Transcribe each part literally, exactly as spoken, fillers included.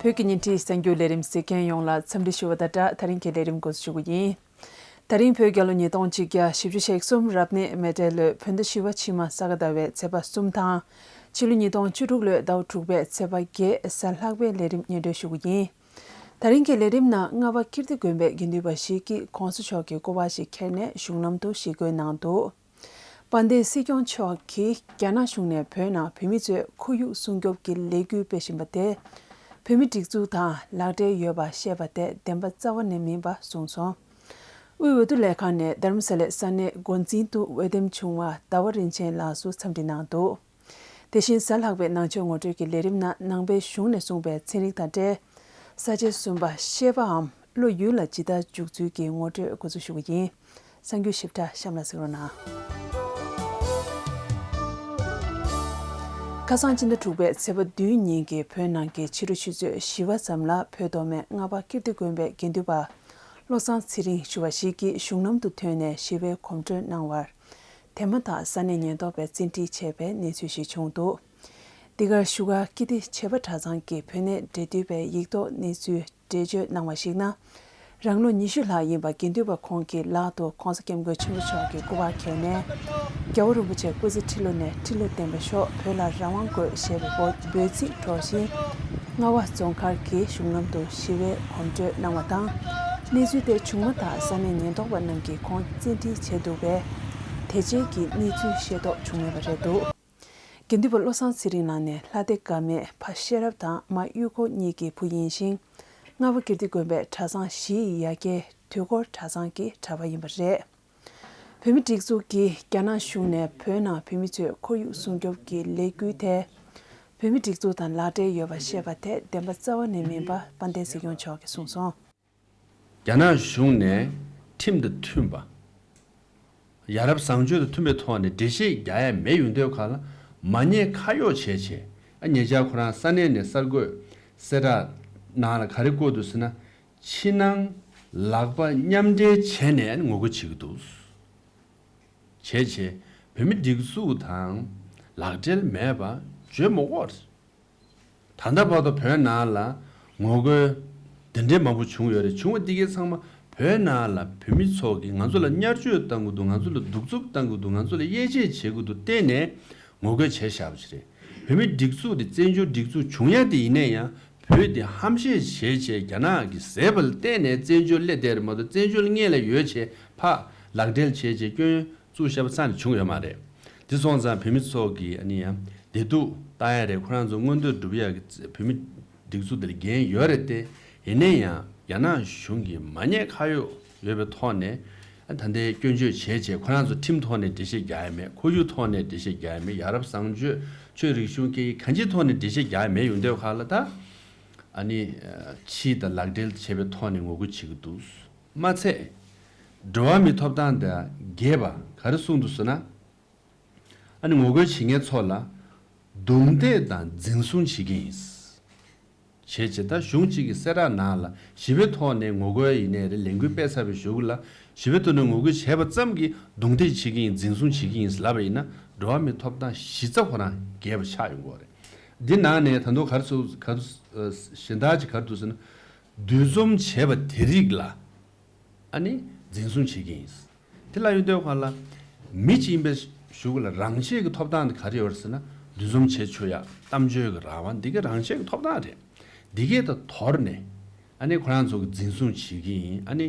བོད་ཀྱི་ཉིན་བྲིས་གསར་འགྱུར་ལས་རིམ་གཟིགས་མཁན་ཡོངས་ལ་འཚམས་འདྲི་ཞུ་བ་དང་སྦྲགས། ད་རིང་གི་ལས་རིམ་འགོ་འཛུགས་ཞུ་གི་ཡིན། ད་རིང་བོད་རྒྱལ་ལོ་ཉིས་སྟོང་གཅིག་བརྒྱ་བཞི་བཅུ་ཞེ་གསུམ་རབ་གནས་མེ་སྤྲེལ་ལོའི་བོད་ཟླ་བཞི་པ་ཕྱི་མ་ས་ག་ཟླ་བའི་ཚེས་པ་གསུམ་དང་། ཕྱི་ལོ་ཉིས་སྟོང་བཅུ་དྲུག་ལོའི་ཟླ་བ་དྲུག་པའི་ཚེས་པ་བརྒྱད་གཟའ་ལྷག་པའི་ལས་རིམ་སྙན་སྒྲོན་ཞུ་གི་ཡིན། ད་རིང་གི་ལས་རིམ་ནང་རྔ་བ་ཀིརྟི་དགོན་པའི་དགེ་འདུན་པ་ཞིག་གིས་གོང་ས་མཆོག་གི་སྐུ་པར་ཞིག་འཁྱེར་ནས་གཞུང་ལམ་དུ་ཞིག་བགོས་གནང་འདུག། དཔལ་ལྡན་སྲིད་སྐྱོང་མཆོག་གིས་རྒྱ་ནག་གཞུང་ནས་བོད་ནང་བོད་མི་ཚོའི་ཁོར་ཡུག་སྲུང་སྐྱོབ་ཀྱི་ལས་འགུལ་སྤེལ་བཞིན་པ་དེ། བོད་མིའི་སྒྲིག་འཛུགས་དང་ལག་འབྲེལ་ཡོད་པ་བཤད་པ་དེ་བདེན་པ་རྩ་བ་ནས་མིན་པ་གསུངས་སོང་། དབུས་འོས་བསྡུ་ལས་ཁང་ནས་རྡ་རམ་ས་ལའི་ས་གནས་འགོ་འཛིན་དུ་འོས་འདེམས་བྱུང་བ་ཟླ་བ་རིན་ཆེན་ལགས་སུ་འཚམས་འདྲི་གནང་འདུག། དེ་བཞིན་གཟའ་ལྷག་པའི་ནང་ཆོས་ངོ་སྤྲོད་ཀྱི་ལས་རིམ་ནང་ནང་པའི་གཞུང་ནས་གསུངས་པའི་ཚན་རིག་དང་འབྲེལ། ས་བཅད་གསུམ་པ་ཤེས་པའམ་བློ་ཡུལ་ལ་ཇི་ལྟར་འཇུག་ཚུལ་གྱི་ངོ་སྤྲོད་འགོ་འཛུགས་ཞུ་གི་ཡིན། གསར་འགྱུར་ཞིབ་ཕྲ་གཤམ་ལ་གཟིགས་རོགས་གནང་། ཁ་སང་སྤྱི་ཟླ་དྲུག་པའི་ཚེས་པ་བདུན་ཉིན་གྱི་བོད་ནང་གི་ཕྱི་དྲོ་ཆུ་ཚོད་བཞི་པ་ཙམ་ལ་བོད་མདོ་སྨད་རྔ་པ་ཀིརྟི་དགོན་པའི་དགེ་འདུན་པ་བློ་བཟང་ཚེ་རིང་ཞུ་བ་ཞིག་གིས་གཞུང་ལམ་དུ་ཐོན་ནས་ཞི་བའི་གོམ་བགྲོད་གནང་བར། དེ་མ་ཐག་ས་གནས་ཉེན་རྟོག་པས་བཙན་ཁྲིད་བྱས་པའི་གནས་ཚུལ་ཞིག་བྱུང་འདུག། འདི་གར་བཞུགས་སྒར་ཀིརྟི་བྱེས་པ་གྲྭ་ཚང་གི་བོད་གནས་འབྲེལ་མཐུད་པས་ཡིག་ཐོག་གནས་ཚུལ་འགྲེལ་བརྗོད་གནང་བ་ཞིག་ན། རང་ལོ་ཉི་ཤུ་ལྷག་ཡིན་པ་དགེ་འདུན་པ་ཁོང་གི་ལག་ཏུ་གོང་ས་སྐྱབས་མགོན་ཆེན་པོ་མཆོག་གི་སྐུ་པར་ཁྱེར་ནས། རྒྱལ་བ་རིན་པོ་ཆེ་སྐུ་ཚེ་ཁྲི་ལོ་ནས་ཁྲི་ལོ་བརྟན་པར་ཤོག། བོད་ལ་རང་དབང་དགོས་ཞེས་པའི་འབོད་འབོད་ཚིག་སྒྲོག་བཞིན། རྔ་བ་རྫོང་མཁར་གྱི་གཞུང་ལམ་དུ་ཞི་བའི་གོམ་བགྲོད་གནང་བ་དང་། གནས་ཚུལ་དེ་བྱུང་མ་ཐག་ས་གནས་ཉེན་རྟོག་པ་རྣམས་ཀྱིས་ཁོང་བཙན་ཁྲིད་བྱས་འདུག་པས། དེ་རྗེས་ཀྱི་གནས་ཚུལ་ཤེས་རྟོགས་བྱུང་མེད་པ་རེད་འདུག། དགེ་འདུན་པ་བློ་བཟང་ཚེ་རིང་ལགས་ནི་ལྷ་སྡེ་དགའ་མེད་ཕ་ཤེས་རབ་དང་མ་གཡུ་ཁོ་གཉིས་ཀྱི་བུ་ཡིན་ཞིང་། རྔ་བ་ཀིརྟི་དགོན་པའི་གྲྭ་ཚང་བཞི་ཡི་ཡ་གྱལ་དུས་འཁོར་གྲྭ་ཚང་གི་གྲྭ་པ་ཡིན་པ་རེད། བོད་མིའི་སྒྲིག་འཛུགས་ཀྱིས་རྒྱ་ནག་གཞུང་ནས་བོད་ནང་བོད་མི་ཚོའི་ཁོར་ཡུག་སྲུང་སྐྱོབ་ཀྱི་ལས་འགུལ་དེ། བོད་མིའི་སྒྲིག་འཛུགས་དང་ལག་འབྲེལ་ཡོད་པ་བཤད་པ་དེ་བདེན་པ་རྩ་བ་ནས་མིན་པ་དཔལ་ལྡན་སྲིད་སྐྱོང་མཆོག་གིས་གསུངས་སོང་། རྒྱ་ནག་གཞུང་ནས་ཁྲིམས་དང་མཐུན་པ། ཡ་རབས་བཟང་སྤྱོད་དང་མཐུན་པའི་ཐོག་ནས་འགྲེལ་བཤད་རྒྱག་ཡ་མེད་ཡོང་དུས་ག་ལ་མ་ཉེས་ཁ་གཡོགས་བྱས་བྱས། ཨ་ཉེ་ཆར་ཁོ་རང་ས་གནས་ནས་གསར་འགོད་གསལ་བསྒྲགས་ནང་ལ་ག་རེ་བཀོད་འདུག་ཟེར་ན། ཕྱི་ནང་ལག་པ་མཉམ་འབྲེལ་བྱས་ནས་ངོ་རྒོལ་བྱེད་ཀྱི་འདུག། བྱས་བྱས་བོད་མི་སྒྲིག་འཛུགས་དང་ལག་འབྲེལ་མེད་པ་བརྗོད་མི་དགོས། ད་ལྟ་བར་དུ་བོད་ནང་ལ་ངོ་རྒོལ་དེ་འདྲའི་མང་པོ་བྱུང་ཡོད་རེད། བྱུང་བ་འདི་གའི་ཚང་མ་བོད་ནང་ལ་བོད་མི་ཚོ་གིས་ང་ཚོ་ལ་བརྙས་བཅོས་བཏང་གི་འདུག། ང་ཚོ་ལ་གདུག་རྩུབ་བཏང་གི་འདུག། ང་ཚོ་ལ་དབྱེ་འབྱེད་བྱེད་ཀྱི་འདུག་བལྟས་ནས་ངོ་རྒོལ་བྱས་བཞག་པ་ཞིག་རེད། བོད་མི་སྒྲིག་འཛུགས་དེ་བཙན་བྱོལ་སྒྲིག་འཛུགས་བྱུང་ཡ་དེ་ཡིན་ན་ཡང་བོད་དེ་ཧམ་བཤད་བྱས་བྱས་རྒྱ་ནག་གི་ཟས་པ་ལ་བརྟེན་ནས་བཙན་བྱོལ་སླེབས་བསྡད་རེད་མ་གཏོགས་བཙན་བྱོལ་སྔོན་ལ་ཡོད་བྱས་ཕར་ལག་འབྲེལ་བྱས་བྱས་སྐྱོན་བཙུགས་བཞག་པ་རྩ་ནས་བྱུང་ཡོད་མ་རེད། དེ་སོང་ཙང་བོད་མི་ཚོ་གིས་ཨ་ནི་ཡང་བདེ་སྡུག་བལྟ་ཡ་རེད། ཁོ་རང་ཚོ་མངོན་འདོད་སྒྲུབ་ཡ་གི་བོད་མི་སྒྲིག་འཛུགས་དེ་ལ་འགན་ཡོད་རེད་དེ། ཡིན་ན་ཡང་རྒྱ་ནག་གཞུང་གིས་མ་ཉེས་ཁ་གཡོགས་ཡོད་པའི་ཐོག་ནས་ཨ་ད་ལྟའི་སྐྱོན་བརྗོད་བྱས་བྱས་ཁོ་རང་ཚོ་ཁྲིམས་ཐོག་ནས་འགྲེལ་བཤད་རྒྱག་ཡ་མེད། ཁོར་ཡུག་ཐོག་ནས་འགྲེལ་བཤད་རྒྱག་ཡ་མེད། ཡ་རབས་བཟང་སྤྱོད་ཆོས་རིག་གཞུང་སྐད་ཡིག་གང་ཅིའི་ཐོག་ནས་འགྲེལ་བཤད་རྒྱག་ཡ་མེད་ཡོང་དུས་ག་ལ་ད་ཨ་ནི་ཕྱི་དང་ལག་འབྲེལ་བྱས་པའི་ཐོག་ནས་ངོ་རྒོལ་བྱེད་ཀྱི་འདུག། མ་ཚད། འགྲོ་བ་མིའི་ཐོབ་ཐང་དང་འགལ་བ་ག་རེ་གསུངས་འདུག་ཟེར་ན། ཨ་ནི་ངོ་རྒོལ་བྱེད་མཁན་ཚོ་ལ་རྡུང་རྡེག་དང་འཛིན་བཟུང་བྱེད་ཀྱི་ཡིན། བྱས་བྱས་ད་གཞུང་གཅིག་གི་གསལ་བསྒྲགས་ནང་ལ་ཞི་བའི་ཐོག་ནས་ངོ་རྒོལ་ཡིན་ནའི་རེད། ལས་འགུལ་སྤེལ་ཚར་བའི་གཞུག་ལ་ཞི་བའི་ཐོག་ནས་ངོ་རྒོལ་བྱས་པ་ཙམ་གྱིས་རྡུང་རྡེག་བྱེད་ཀྱི་ཡིན། འཛིན་བཟུང་བྱེད་ཀྱི་ཡིན་ལབ་པ་ཡིན་ན་འགྲོ་བ་མིའི་ཐོབ་ཐང་གཞི་རྩ་ཁོ་རང་འགལ་བ་ཆགས་ཡོང་གི་རེད། འདི་ནང་ནས་ད་དུང་ག་རེ་ཟེར་ག་རེ་གཞན་དག་ཅིག་ག་རེ་འདུག་ཟེར་ན། འདུ་འཛོམས་བྱས་པ་དེ་རིགས་ལ་ཨ་ནི་འཛིན་བཟུང་བྱེད་ཀྱི་ཡིན། དེ་ལ་ཡོད་དུས་ག་ལ་མི་གཅིག་ཡིན་པའི་གཞུག་ལ་རང་ཆས་ཀྱི་ཐོབ་ཐང་དེ་ག་རེ་ཡོད་རེད་ཟེར་ན། འདུ་འཛོམས་བྱེད་ཆོག་ཡ། གཏམ་བརྗོད་ཀྱི་རང་དབང་འདི་གའི་རང་ཆས་ཀྱི་ཐོབ་ཐང་རེད། འདི་གའི་ད་དོར་ནས་ཨ་ནི་ཁོ་རང་ཚོ་གི་འཛིན་བཟུང་བྱེད་ཀྱི་ཡིན། ཨ་ནི་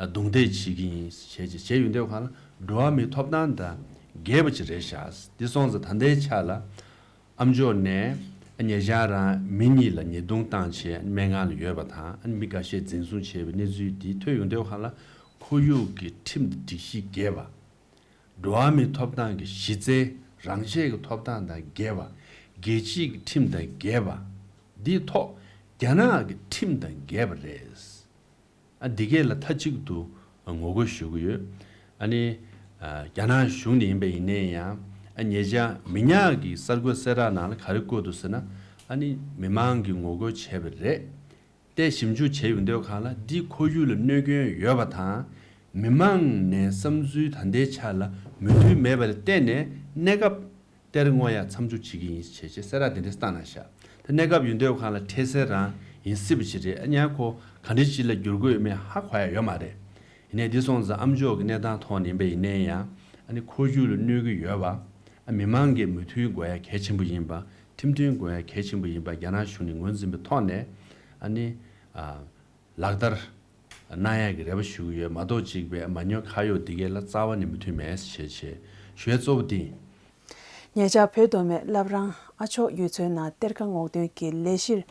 རྡུང་རྡེག་བྱེད་ཀྱི་ཡིན་བྱས་བྱས་བྱས་ཡོད་དུས་ག་ལ་འགྲོ་བ་མིའི་ཐོབ་ཐང་དང་འགལ་བ་ཅིག་རེད་ཤག། འདི་སོང་ཙང་ད་ལྟའི་ཆ་ལ། ཨ་མཆོག་ནས་ཉེ་ཆར་རང་མི་གཉིས་ལ་ཉེས་རྡུང་བཏང་བྱས་སྨན་ཁང་ལ་ཡོད་པ་དང་། མི་འགའ་ཤས་འཛིན་བཟུང་བྱས་པའི་གནས་ཚུལ་འདི་ཐོས་ཡོང་དུས་ག་ལ་ཁོར་ཡུག་གི་ཁྲིམས་དང་སྒྲིག་གཞི་འགལ་བ། འགྲོ་བ་མིའི་ཐོབ་ཐང་གི་གཞི་རྩའི་རང་ཆས་ཀྱི་ཐོབ་ཐང་དང་འགལ་བ། རྒྱལ་སྤྱིའི་ཁྲིམས་དང་འགལ་བ། འདིའི་ཐོག་རྒྱ་ནག་གི་ཁྲིམས་དང་འགལ་བ་རེད། ཨ་འདི་གས་ལ་མཐའ་གཅིག་ཏུ་ངོ་རྒོལ་ཞུ་གི་ཡོད། ཨ་ནི་ཨ་རྒྱ་ནག་གཞུང་ནས་ཡིན་པ་ཡིན་ནའི་ཡང་ཨ་ཉེ་ཆར་མི་ཉག་གི་གསར་འགོད་གསལ་བསྒྲགས་ནང་ལ་ག་རེ་བཀོད་འདུག་ཟེར་ན། ཨ་ནི་མི་མང་གིས་ངོ་རྒོལ་བྱས་པ་རེད། ཏེ་ཞིབ་འཇུག་བྱས་ཡོང་དུས་ག་ལ་འདི་ཁོར་ཡུག་ལ་གནོད་སྐྱོན་ཡོད་པ་དང་མི་མང་ནས་བསམ་ཚུལ་ད་ལྟའི་ཆ་ལ་མོས་མཐུན་མེད་པ་ལ་བརྟེན་ནས་གནས་སྐབས་གཏེར་བརྔོ་ཡ་མཚམས་འཇོག་བྱེད་ཀྱི་ཡིན་ཞེས་བྱས་གསལ་བསྒྲགས་དེ་འདྲ་བཏང་གནང་ཤག། ད་གནས་སྐབས་ཡོད་དུས་ག་ལ་འཕྲལ་སེལ་རང་ ཡིན་སྲིད་པ་ཞིག་རེད། ཨ་ནི་ཁོ་ག་འདྲ་ཞིག་ལ་བསྒྱུར་དགོས་ཡོད་མེད་ཧ་གོ་ཡ་ཡོད་མ་རེད། ཡིན་ནའི་འདི་སོང་ཙང་ཨ་མཆོག་གི་གནས་སྟངས་ཐོག་ནས་ཡིན་པ་ཡིན་ནའི་ཡང་ཨ་ནི་ཁོར་ཡུག་ལ་གནོད་ཀྱི་ཡོད་པ། ཨ་མི་མང་གི་མོས་མཐུན་དགོས་ཡ་གལ་ཆེན་པོ་ཡིན་པ། ཁྲིམས་མཐུན་དགོས་ཡ་གལ་ཆེན་པོ་ཡིན་པ་རྒྱ་ནག་གཞུང་ནས་ངོས་འཛིན་པའི་ཐོག་ནས་ཨ་ནི་ཨ་ལག་བསྟར་གནང་ཡ་གི་རེ་བ་ཞུ་གི་ཡོད་མ་གཏོགས་ཅིག་པའི་མ་ཉོ་ཁ་གཡོག་འདི་གའི་ལ་རྩ་བ་ནས་མོས་མཐུན་མེད་ཞེས་བྱས་ཞུ་ཡ་གཙོ་བོ་འདི་ཡིན། ཉེ་ཆར་བོད་མདོ་སྨད་བླ་བྲང་ཨ་མཆོག་ཡུལ་ཚོའི་ནང་གཏེར་ཁ་སྔོག་འདོན་གྱི་ལས་གཞིར་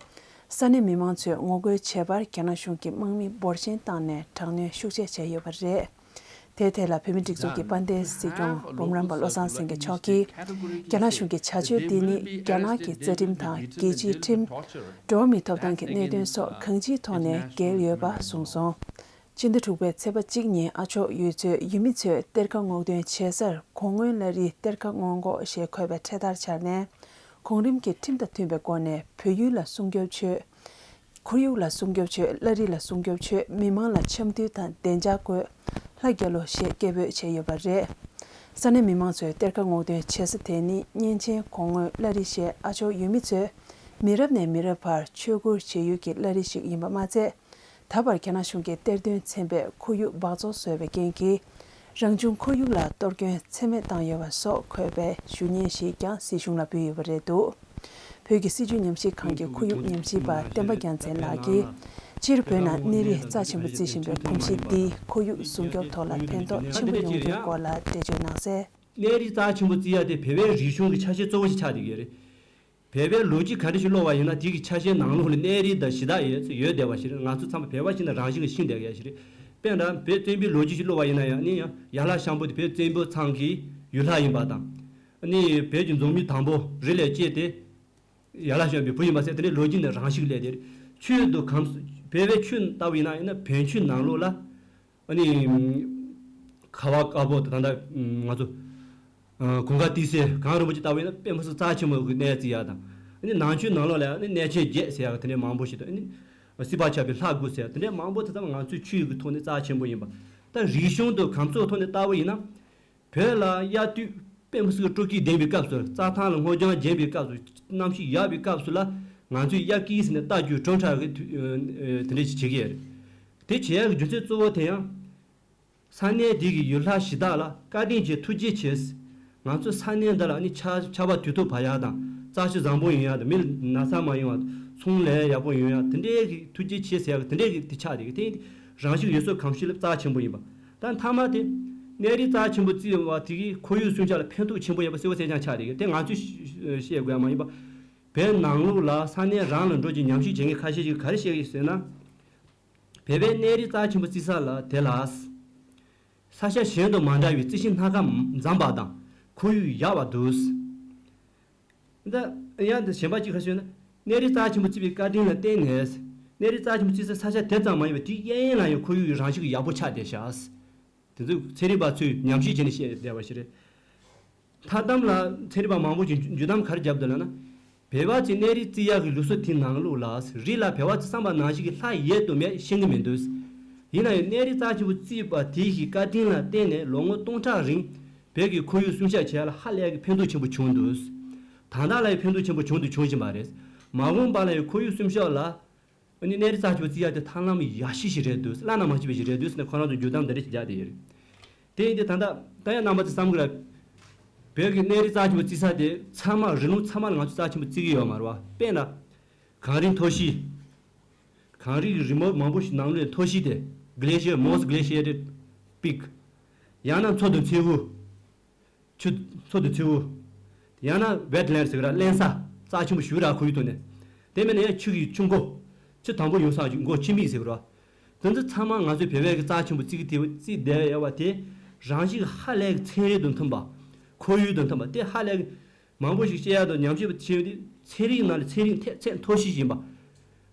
ས་གནས་མི་མང་ཚོས་ངོ་རྒོལ་བྱས་པར་རྒྱ་ནག་གཞུང་གིས་དམག་མི་འབོར་ཆེན་བཏང་ནས་དྲག་གནོན་ཤུགས་ཆེ་བྱས་ཡོད་པ་རེད། དེའི་ཐད་ལ་བོད་མིའི་སྒྲིག་འཛུགས་ཀྱི་དཔལ་ལྡན་སྲིད་སྐྱོང་འབུམ་རམས་པ་བློ་བཟང་སེང་གེ་མཆོག་གིས་རྒྱ་ནག་གཞུང་གི་བྱ་སྤྱོད་འདི་ནི་རྒྱ་ནག་གི་རྩ་ཁྲིམས་དང་རྒྱལ་སྤྱིའི་ཁྲིམས། འགྲོ་བ་མིའི་ཐོབ་ཐང་གི་གནད་དོན་སོགས་གང་ཅིའི་ཐོག་ནས་འགལ་ཡོད་པ་གསུངས་སོང་། སྤྱི་ཟླ་དྲུག་པའི་ཚེས་པ་གཅིག་ཉིན་ཨ་མཆོག་ཡུལ་ཚོའི་ཡུལ་མི་ཚོས་གཏེར་ཁ་སྔོག་འདོན་བྱེད་སར་གོ་སྔོན་བླ་རིའི་གཏེར་ཁ་སྔོག་འགོག་ཞེས་འཁོད་པའི་འཕྲེད་དར་འཕྱར་ནས། གོང་རིམ་གྱི་ཁྲིམས་དང་མཐུན་པའི་སྒོ་ནས་བོད་ཡུལ་ལ་སྲུང་སྐྱོབ་བྱོས། ཁོར་ཡུག་ལ་སྲུང་སྐྱོབ་བྱོས། བླ་རི་ལ་སྲུང་སྐྱོབ་བྱོས། མི་མང་ལ་འཆམ་མཐུན་དང་བདེ་འཇགས་དགོས། ལྷ་རྒྱལ་ལོ་ཞེས་སྐད་འབོད་བྱས་ཡོད་པ་རེད། ས་གནས་མི་མང་ཚོས་གཏེར་ཁ་སྔོག་འདོན་བྱེད་ས་དེ་ནི་གཉན་ཆེན་གོ་སྔོན་བླ་རི་ཞེས་ཨ་མཆོག་ཡུལ་མི་ཚོས་མི་རབས་ནས་མི་རབས་བར་ཆོས་སྒོར་བྱེད་ཡུལ་གྱི་བླ་རི་ཞིག་ཡིན་པ་མ་ཚད། ད་བར་རྒྱ་ནག་གཞུང་གིས་གཏེར་འདོན་ཚན་པས་ཁོར་ཡུག་འབག་བཙོག་བཟོས་པའི་རྐྱེན་གྱིས། རང་བྱུང་ཁོར་ཡུག་ལ་གཏོར་སྐྱོན་ཚད་མེད་བཏང་ཡོད་པ་སོགས་འཁོད་པའི་ཞུ་སྙན་ཞིག་ཀྱང་སྲིད་གཞུང་ལ་ཕུལ་ཡོད་པ་རེད་འདུག་བོད་ཀྱི་སྲིད་བྱུས་ཉམས་ཞིབ་ཁང་གི་ཁོར་ཡུག་ཉམས་ཞིབ་པ་བསྟན་པ་རྒྱལ་མཚན་ལགས་ཀྱིས། སྤྱིར་བོད་ནང་གནས་རི་རྩ་ཆེན་པོ་བརྩི་བཞིན་པའི་གོམས་གཤིས་འདིས་ཁོར་ཡུག་སྲུང་སྐྱོབ་ཐོག་ལ་ཕན་ཐོགས་ཆེན་པོ་ཡོང་རྒྱུའི་སྐོར་ལ་འགྲེལ་བརྗོད་གནང་གསལ། གནས་རི་རྩ་ཆེན་པོ་བརྩི་ཡ་དེ་བོད་པའི་རིག་གཞུང་གི་ཆ་ཤས་གཙོ་བོ་ཞིག་ཆགས་བསྡད་ཀྱི་ཡོད་རེད། བོད་པའི་ལོ་རྒྱུས་ག་འདྲ་ཞིག་ཀློག་པ་ཡིན་ན་དེ་གི་ཆ་ཤས་ནང་ལོགས་ལ་གནས་རི་དང་གཞི་བདག་ཡོད་ཚད་ཡོད་བསྡད་པ་ཞིག་རེད། ང་ཚོ་ཚང་མ་བོད་པ་ཞིག་ནས་རང་བཞིན་གྱིས་ཤེས་བསྡད་ཡ་ཞིག་རེད། དཔེར་ན་བོད་བཙན་པོའི་ལོ་རྒྱུས་ཞིག་ཀློག་པ་ཡིན་ན་ཡང་ནི་ཡང་ཡར་ལྷ་ཤམ་པོ་དེ་བོད་བཙན་པོ་ཚང་གི་ཡུལ་ལྷ་ཡིན་པ་དང་། ནི་བོད་ཀྱི་འཛམ་གླིང་དང་པོ་རི་ལས་སྐྱེས་ཏེ་ཡར་ལྷ་ཤམ་པོའི་བུ་ཡིན་པ་ཟེར་དེ་འདྲའི་ལོ་རྒྱུས་ནས་རང་བཞིན་གྱིས་སླེབས་ཏེ་ཆོས་དང་གམ་བོད་པའི་ཆོས་ལྟ་བུ་ཡིན་ན་ཡང་ན་བོན་ཆོས་ནང་ལོགས་ལ། ཨ་ནི། ཁ་བ་དཀར་པོ་དང་ད་ལྟ་ང་ཚོ་ཀུན་དགའ་ཏི་སེ་གངས་རིན་པོ་ཆེ་ལྟ་བུ་ཡིན་ན་དཔེ་མི་སྲིད་རྩ་ཆེན་པོ་གི་གནས་བརྩི་ཡག་དང་། ཨ་ནི་ནང་ཆོས་ནང་ལོགས་ལ་ཨ་ནི་གནས་ཆེན་བརྒྱད་ཟེར་ཡག་དེ་འདྲའི་མང་པོ་ཞིག་དང་། ཨ་ནི་སྲིད་པ་ཆགས་པའི་ལྷ་དགུ་ཟེར་ཡག་དེ་འདྲའི་མང་པོ་དེ་ཚང་མ་ང་ཚོའི་ཆོས་ཀྱི་ཐོག་ནས་རྩ་ཆེན་པོ་ཡིན་པ། ད་རིག་གཞུང་དང་གམ་སོགས་ཐོག་ནས་ལྟ་བུ་ཡིན་ན། བོད་ལ་དབྱར་དུས་དཔེ་མི་སྲིད་ཀྱི་སྤྲོ་སྐྱིད་ལྡན་པའི་སྐབས་སུ། རྩྭ་ཐང་ལ་སྔོ་ལྗང་ལྗང་བའི་སྐབས་སུ། གནམ་གཤིས་ཡག་པའི་སྐབས་སུ་ལ་ང་ཚོས་དབྱར་སྐྱིད་ཟེར་ནས་རྟ་རྒྱུག་སྒྲོན་ཁྲ་གི་དུས་དེ་འདྲ་ཞིག་བྱེད་ཀྱི་ཡོད་རེད། དེ་བྱེད་ཡག་གི་རྒྱུ་མཚན་གཙོ་བོ་དེ་ཡང་། ས་གནས་དེ་གི་ཡུལ་ལྷ་གཞི་བདག་ལ་བཀའ་དྲིན་ཆེ་ཐུགས་རྗེ་ཆེ། ང་ཚོ་ས་གནས་འདི་ལ་ནི་ཆར་ཆར་པ་དུས་ཐོག་བབས་ཡག་དང་། རྩྭ་ཤིང་བཟང་པོ་ཡོང་ཡག་དང་། མི་ལ་ན་ཚ་མ་ཡོང་བ། ཚོང་ལས་ཡག་པོ་ཡོང་ཡག་དེ་འདྲའི་གི་ཐུགས་རྗེ་ཆེ་ཟེར་ཡག་གི་དེ་འདྲའི་གི་དེ་ཆགས་བསྡད་ཀྱི། དེ་རང་བཞིན་ཡུལ་སྲོལ་གོམས་གཤིས་ལ་རྩ་ཆེན་པོ་ཡིན་པ། ད་མཐའ་མ་དེ་གནས་རི་རྩ་ཆེན་པོ་བརྩི་བ་དེ་གིས་ཁོར་ཡུག་སྲུང་སྐྱོབ་ལ་ཕན་ཐོགས་ཆེན་པོ་ཡོད་པ་གསལ་པོ་གསལ་རྐྱང་ཆགས་བསྡད་ཀྱི། དེ་ང་ཚོས་བཤད་དགོས་ཡག་མ་ཡིན་པ། བོད་ནང་ལོགས་ལ་ས་གནས་རང་ལ་འགྲོ་རྒྱུ་ཉམས་ཞིབ་བྱེད་མཁན་ཁ་ཤས་ཤིག་ག་རེ་བཤད་ཀྱི་ཟེར་ན། བོད་པའི་གནས་རི་རྩ་ཆེན་པོ་བརྩི་ས་ལ་དེ་ལ། ས་ཆ་གཞན་དང་མ་འདྲ་བའི་རྩི་ཤིང་སྣ་ཁ་འཛོམས་པ་དང་ཁོར་ཡུག་ཡག་པ་འདུག་ད་ཡང་དེ་གཞན་པ་གཅིག་ག་ཞུས་ན། གནས་རི་རྩ་ཆེན་པོ་བརྩི་བའི་བཀའ་དྲིན་ལ་བརྟེན་ནས། གནས་རི་རྩ་ཆེན་པོ་བརྩི་ས་ས་ཆ་དེ་ཙམ་མ་ཡིན་པར་དེའི་གཡས་གཡོན་ལ་ཡང་ཁོར་ཡུག་རང་བཞིན་གྱིས་ཡག་པོ་ཆགས་བསྡད་ཤག་དེ་ཚོ་ཚན་རིག་པ་ཚོས་ཉམས་ཞིབ་བྱས་ནས་བཤད་བསྡད་པ་ཞིག་རེད། མཐའ་མཚམས་ལ་ཚན་རིག་པ་མང་པོ་ཞིག་འཇུ་འཇུ་གཏམ་ག་རེ་བརྒྱབ་འདུག་ལབ་ན། བོད་པ་ཚོས་གནས་རི་བརྩི་ཡག་གི་ལུགས་སྲོལ་དེའི་ནང་ལོགས་ལ། རི་ལ་བོད་པ་ཚོས་བསམ་པ་ནང་བཞིན་གྱི་ལྷ་ཡོད་དང་མེད་ཤེས་ཀྱི་མི་འདུག་ཡིན་ན་ཡང་གནས་རི་རྩ་ཆེན་པོ་བརྩིས་པ་དེ་ཞིག་བཀའ་དྲིན་ལ་བརྟེན་ནས་ལོ་ངོ་སྟོང་ཕྲག་རིང་བོད་ཀྱི་ཁོར་ཡུག་སྲུང་སྐྱོབ་བྱེད་ཡག་ལ་ཧ་ལས་ཀྱི་ཕན་ཐོགས་ཆེན་པོ་བྱུང་འདུག་ད་ལྟ་ལ་ཡང་ཕན་ཐོགས་ཆེན་པོ་བྱུང་དང་འབྱུང་བཞིན་པ་རེད། མ་འོངས་པ་ལ་ཡང་ཁོར་ཡུག་སྲུང་སྐྱོབ་ལ། ཨ་ནི་གནས་རི་རྩ་ཆེན་པོ་བརྩི་ཡག་དེ་ཐབས་ལམ་ཡག་ཤོས་ཤིག་རེད་འདུག་བླ་ན་མ་མཆིས་པ་ཞིག་རེད་འདུག་ཟེར་ནས་ཁོ་རང་ཚོ་འཇུ་གཏམ་འདི་འདྲ་ཞིག་བརྒྱབ་བསྡད་ཡོད་རེད། དེ་ཡིན་དུས་ད་ལྟ་ད་ཡང་རྣམ་པ་ཚོས་བསམ་གི་རེད། བོད་ཀྱི་གནས་རི་རྩ་ཆེན་པོ་བརྩི་ས་དེ་ཚང་མ་རི་ལུང་ཚང་མ་ལ་ང་ཚོས་རྩ་ཆེན་པོ་བརྩི་གི་ཡོད་མ་རེད་བ། དཔེར་ན། གངས་རི་མཐོ་ཤོས། གངས་རི་གི་རི་མོ་མང་པོ་ཞིག་ནང་ལོགས་མཐོ་ཤོས་དེ་Glacier, Most Glaciated Peak. ཡང་ན་མཚོ་དང་མཚེའུ། ཆུ། མཚོ་དང་མཚེའུ། ཡང་ན་Wetland ཟེར་གི་ར། རླན་ས། རྩ་ཆེན་པོ་ཞིག་ར་ཁོར་ཡུག་ཐོག་ནས། དེ་མིན་ན་ཡང་ཆུ་གི་ཆུ་མགོ། ཆུ་དང་པོ་ཡོང་ས་ཞིག་མགོ་ཆུ་མིག་ཟེར་གི་ར། དེ་ཚོ་ཚང་མ་ང་ཚོའི་བོད་པའི་གི་རྩ་ཆེན་པོ་བརྩི་གི་དེ་བརྩིས་བསྡད་ཡོད་པ་དེ། རང་བཞིན་ཧ་ལས་གི་ཚན་རིག་དང་མཐུན་པ། ཁོར་ཡུག་དང་མཐུན་པ་དེ་ཧ་ལས་གི་མང་པོ་ཞིག་བཤད་ཡག་དང་ཉམས་ཞིབ་བྱས་ཡོད་དུས་ཚན་རིག་ནང་ལ་ཚན་རིག་ཐད་ཚད་མཐོ་ཤོས་ཤིག་ཡིན་པ།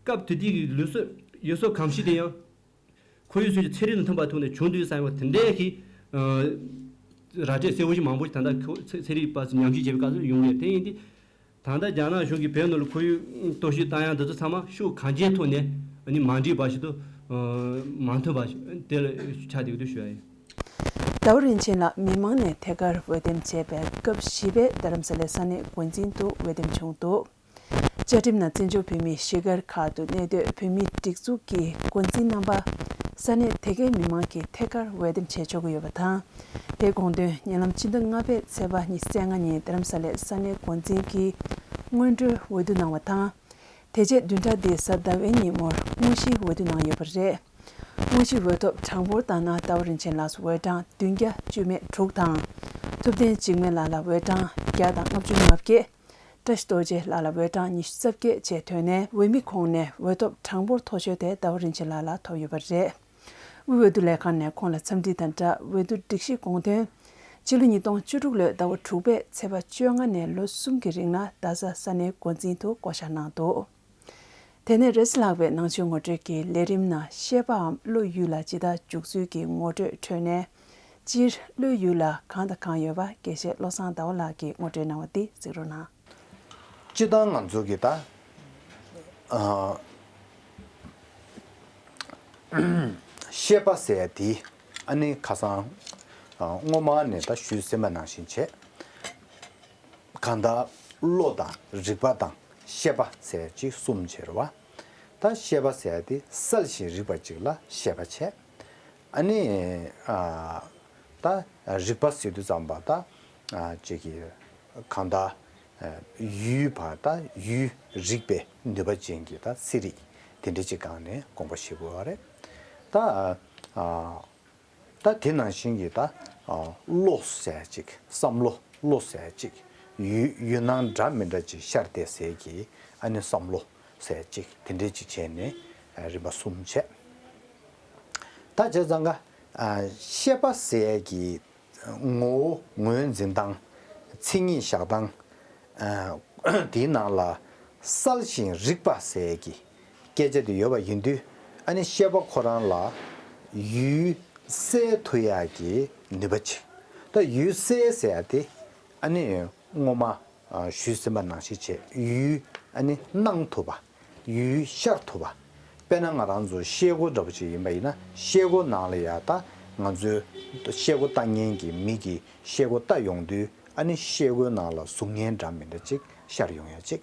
སྐབས་དེ་དུས་ཀྱི་ལུགས་སྲོལ་ཡུལ་སྲོལ་གོམས་གཤིས་དེ་ཡང་། ཁོར་ཡུག་སྲུང་སྐྱོབ་ཚན་རིག་དང་མཐུན་པ་ཐོག་ནས་བྱུང་དུས་བསམ་ཡོད་པ་དེ་འདྲའི་གི། ཨ། ར་སྤྲོད་གསལ་པོ་ཞིག་མང་པོ་ཞིག་ད་ལྟ་ཁོ་ཚན་ཚན་རིག་པ་ཚོས་ཉམས་ཞིབ་བྱེད་པའི་སྐབས་སུ་ཡོང་གི་རེད། དེ་ཡིན་དུས། ད་ལྟ་རྒྱ་ནག་གཞུང་གིས་བོད་ནང་ལ་ཁོར་ཡུག་གཏོར་བཤིག་བཏང་ཡག་འདི་ཚོ་ཚང་མ་ཤུགས་གང་ཅིའི་ཐོག་ནས་ཨ་ནི་མ་འགྲིག་པ་ཞིག་ཏུ། ཨ། མ་མཐུན་པ་ཞིག་དེ་ལ་ཆགས་བསྡད་ཀྱི་འདུག་ཞུ་ཡ་ཡིན། ཟླ་བ་རིན་ཆེན་ལགས་མི་མང་ནས་ཐད་ཀར་འོས་འདེམས་བྱས་པའི་སྐབས་བཞི་པའི་རྡ་རམ་ས་ལའི་ས་གནས་འགོ་འཛིན་དུ་འོས་འདེམས་བྱུང་འདུག་བཅའ་ཁྲིམས་ནང་བཙན་བྱོལ་བོད་མིའི་གཞིས་སྒར་ཁག་ཏུ་གནས་སྡོད་བོད་མིའི་སྒྲིག་འཛུགས་ཀྱི་འགོ་འཛིན་རྣམ་པ་ས་གནས་དེ་གའི་མི་མང་གིས་ཐད་ཀར་འོས་འདེམས་བྱེད་ཆོག་གི་ཡོད་པ་དང་། དེའི་དགོངས་དོན་ཉེ་ལམ་ཕྱི་ཟླ་ལྔ་པའི་ཚེས་པ་ཉི་ཤུ་རྩ་ལྔ་ཉིན་རྡ་རམ་ས་ལའི་ས་གནས་འགོ་འཛིན་གྱིས་སྔོན་འགྲོའི་འོས་བསྡུ་གནང་བ་དང་། དེ་རྗེས་བདུན་ཕྲག་འདིའི་གཟའ་ཟླ་བའི་ཉིན་མོར་དངོས་གཞིའི་འོས་བསྡུ་གནང་ཡོད་པ་རེད། དངོས་གཞིའི་འོས་ཐོབ་གྲངས་འབོར་ལྟར་ན་ཟླ་བ་རིན་ཆེན་ལགས་སུ་འོས་གྲངས་བདུན་བརྒྱ་བཅུ་མེད་དྲུག་དང་། ཐུབ་བསྟན་འཇིགས་མེད་ལགས་ལ་འོས་གྲངས་བརྒྱ་དང་ལྔ་བཅུ་ང་བརྒྱད། བཀྲ་ཤིས་རྡོ་རྗེ་ལགས་ལ་འོས་གྲངས་ཉི་ཤུ་རྩ་བརྒྱད་བཅས་ཐོན་ནས་འོས་མི་ཁོངས་ནས་འོས་ཐོབ་གྲངས་འབོར་མཐོ་ཤོས་དེ་ཟླ་བ་རིན་ཆེན་ལགས་ལ་ཐོབ་ཡོད་པ་རེད། དབུས་འོས་བསྡུ་ལས་ཁང་ནས་ཁོང་ལ་འཚམས་འདྲི་དང་སྦྲགས་འོས་བསྡུ་སྒྲིག་གཞིའི་དགོངས་དོན། ཕྱི་ལོ་ཉིས་སྟོང་བཅུ་དྲུག་ལོའི་ཟླ་བ་དྲུག་པའི་ཚེས་པ་བཅོ་ལྔ་ནས་ལོ་གསུམ་གྱི་རིང་ལ་རྡ་ས་ས་གནས་འགོ་འཛིན་དུ་བསྐོ་བཞག་གནང་འདུག་དེ་ནས་རེས་གཟའ་ལྷག་པའི་ནང་ཆོས་ངོ་སྤྲོད་ཀྱི་ལས་རིམ་ནང་བཤད་པའམ་བློ་ཡུལ་ལ་ཇི་ལྟར་འཇུག་ཚུལ་གྱི་ངོ་སྤྲོད་ཁྲོད་ནས། སྤྱིར་བློ་ཡུལ་ལ་གང་དང་གང་ཡོད་པ་དགེ་བཤེས་བློ་བཟང་ཟླ་བ་ལགས་ཀྱིས་ངོ་སྤྲོད་གནང་བ་འདི་གཟིགས་རོགས་གནང་། སྤྱིར་བཏང་ང་ཚོ་གི་ད་ཨ་བཤད་པ་ཟེར་ཡ་དེ་ཨ་ནི་ཁ་སང་ཨ་སྔོན་མ་ནས་ད་ཞུས་ཟིན་པ་ནང་བཞིན་བྱས། གང་ལྟར་བློ་དང་རིག་པ་དང་ཤེས་པ་ཟེར་ཅིག་གསུམ་བྱས་རེད་བ། ད་ཤེས་པ་ཟེར་ཡ་དེ་གསལ་ཞིང་རིག་པ་ཅིག་ལ་ཤེས་པ་བྱས། ཨ་ནི་ཨ་ད་རིག་པ་ཟེར་དུས་ཙམ་པ་ད་ཨ་ཅིག་གི་གང་ལྟར་ཨ་ཡུལ་བ་ད་ཡུལ་རིག་པའི་ནུས་པ་ཅན་གྱི་ད་ཚན་རིག་དེ་འདྲ་ཅིག་སྒང་ནས་དགོངས་པ་བཞེས་དགོས་པ་རེད། ད་ཨ་ད་དེ་ནང་བཞིན་གྱི་ད་ཨ་བློ་ཟེར་ཅིག་བསམ་བློ་བློ་ཟེར་ཅིག་ཡུལ་ཡུལ་སྣང་འདྲ་མི་འདྲ་ཅིག་ཤར་བསྡད་ཟེར་གྱི་ཨ་ནི་བསམ་བློ་ཟེར་ཅིག་དེ་འདྲས་ཅིག་བྱས་ནས་ཨ་རིམ་པ་གསུམ་བྱས། ད་བྱས་ཙང་ཀ་ཨ་ཤེས་པ་ཟེར་གྱི་ངོ་བོ་ངོས་འཛིན་སྟངས་མཚན་ཉིད་བཞག་སྟངས་ཨ་དེའི་ནང་ལ་གསལ་ཞིང་རིག་པ་ཟེར་གྱི་སྐད་ཆ་དེ་ཡོད་པ་ཡིན་དུས། ཨ་ནི་ཤེས་པ་ཁོ་རང་ལ་ཡུལ་གསལ་ཐུབ་ཡག་གི་ནུས་པ་ཅིག་ད་ཡུལ་གསལ་ཟེར་ཡག་དེ་ཨ་ནི་སྔོན་མ་ཨ་ཞུས་ཟིན་པ་ནང་བཞིན་བྱས་ཡུལ་ཨ་ནི་སྣང་ཐུབ་པ། ཡུལ་ཤར་ཐུབ་པ། དཔེར་ན་ང་རང་ཚོ་ཤེལ་སྒོ་འདྲ་པོ་ཅིག་ཡིན་པ་ཡིན་ན། ཤེལ་སྒོ་ནང་ལ་ཡ་ད་ང་ཚོའི་ཤེལ་སྒོ་ལྟ་མཁན་གྱི་མི་གིས་ཤེལ་སྒོ་ལྟ་ཡོང་དུས། ཨ་ནི་ཤེལ་སྒོའི་ནང་ལ་གཟུགས་བརྙན་འདྲ་མི་འདྲ་ཅིག་ཤར་ཡོང་ཡ་ཅིག་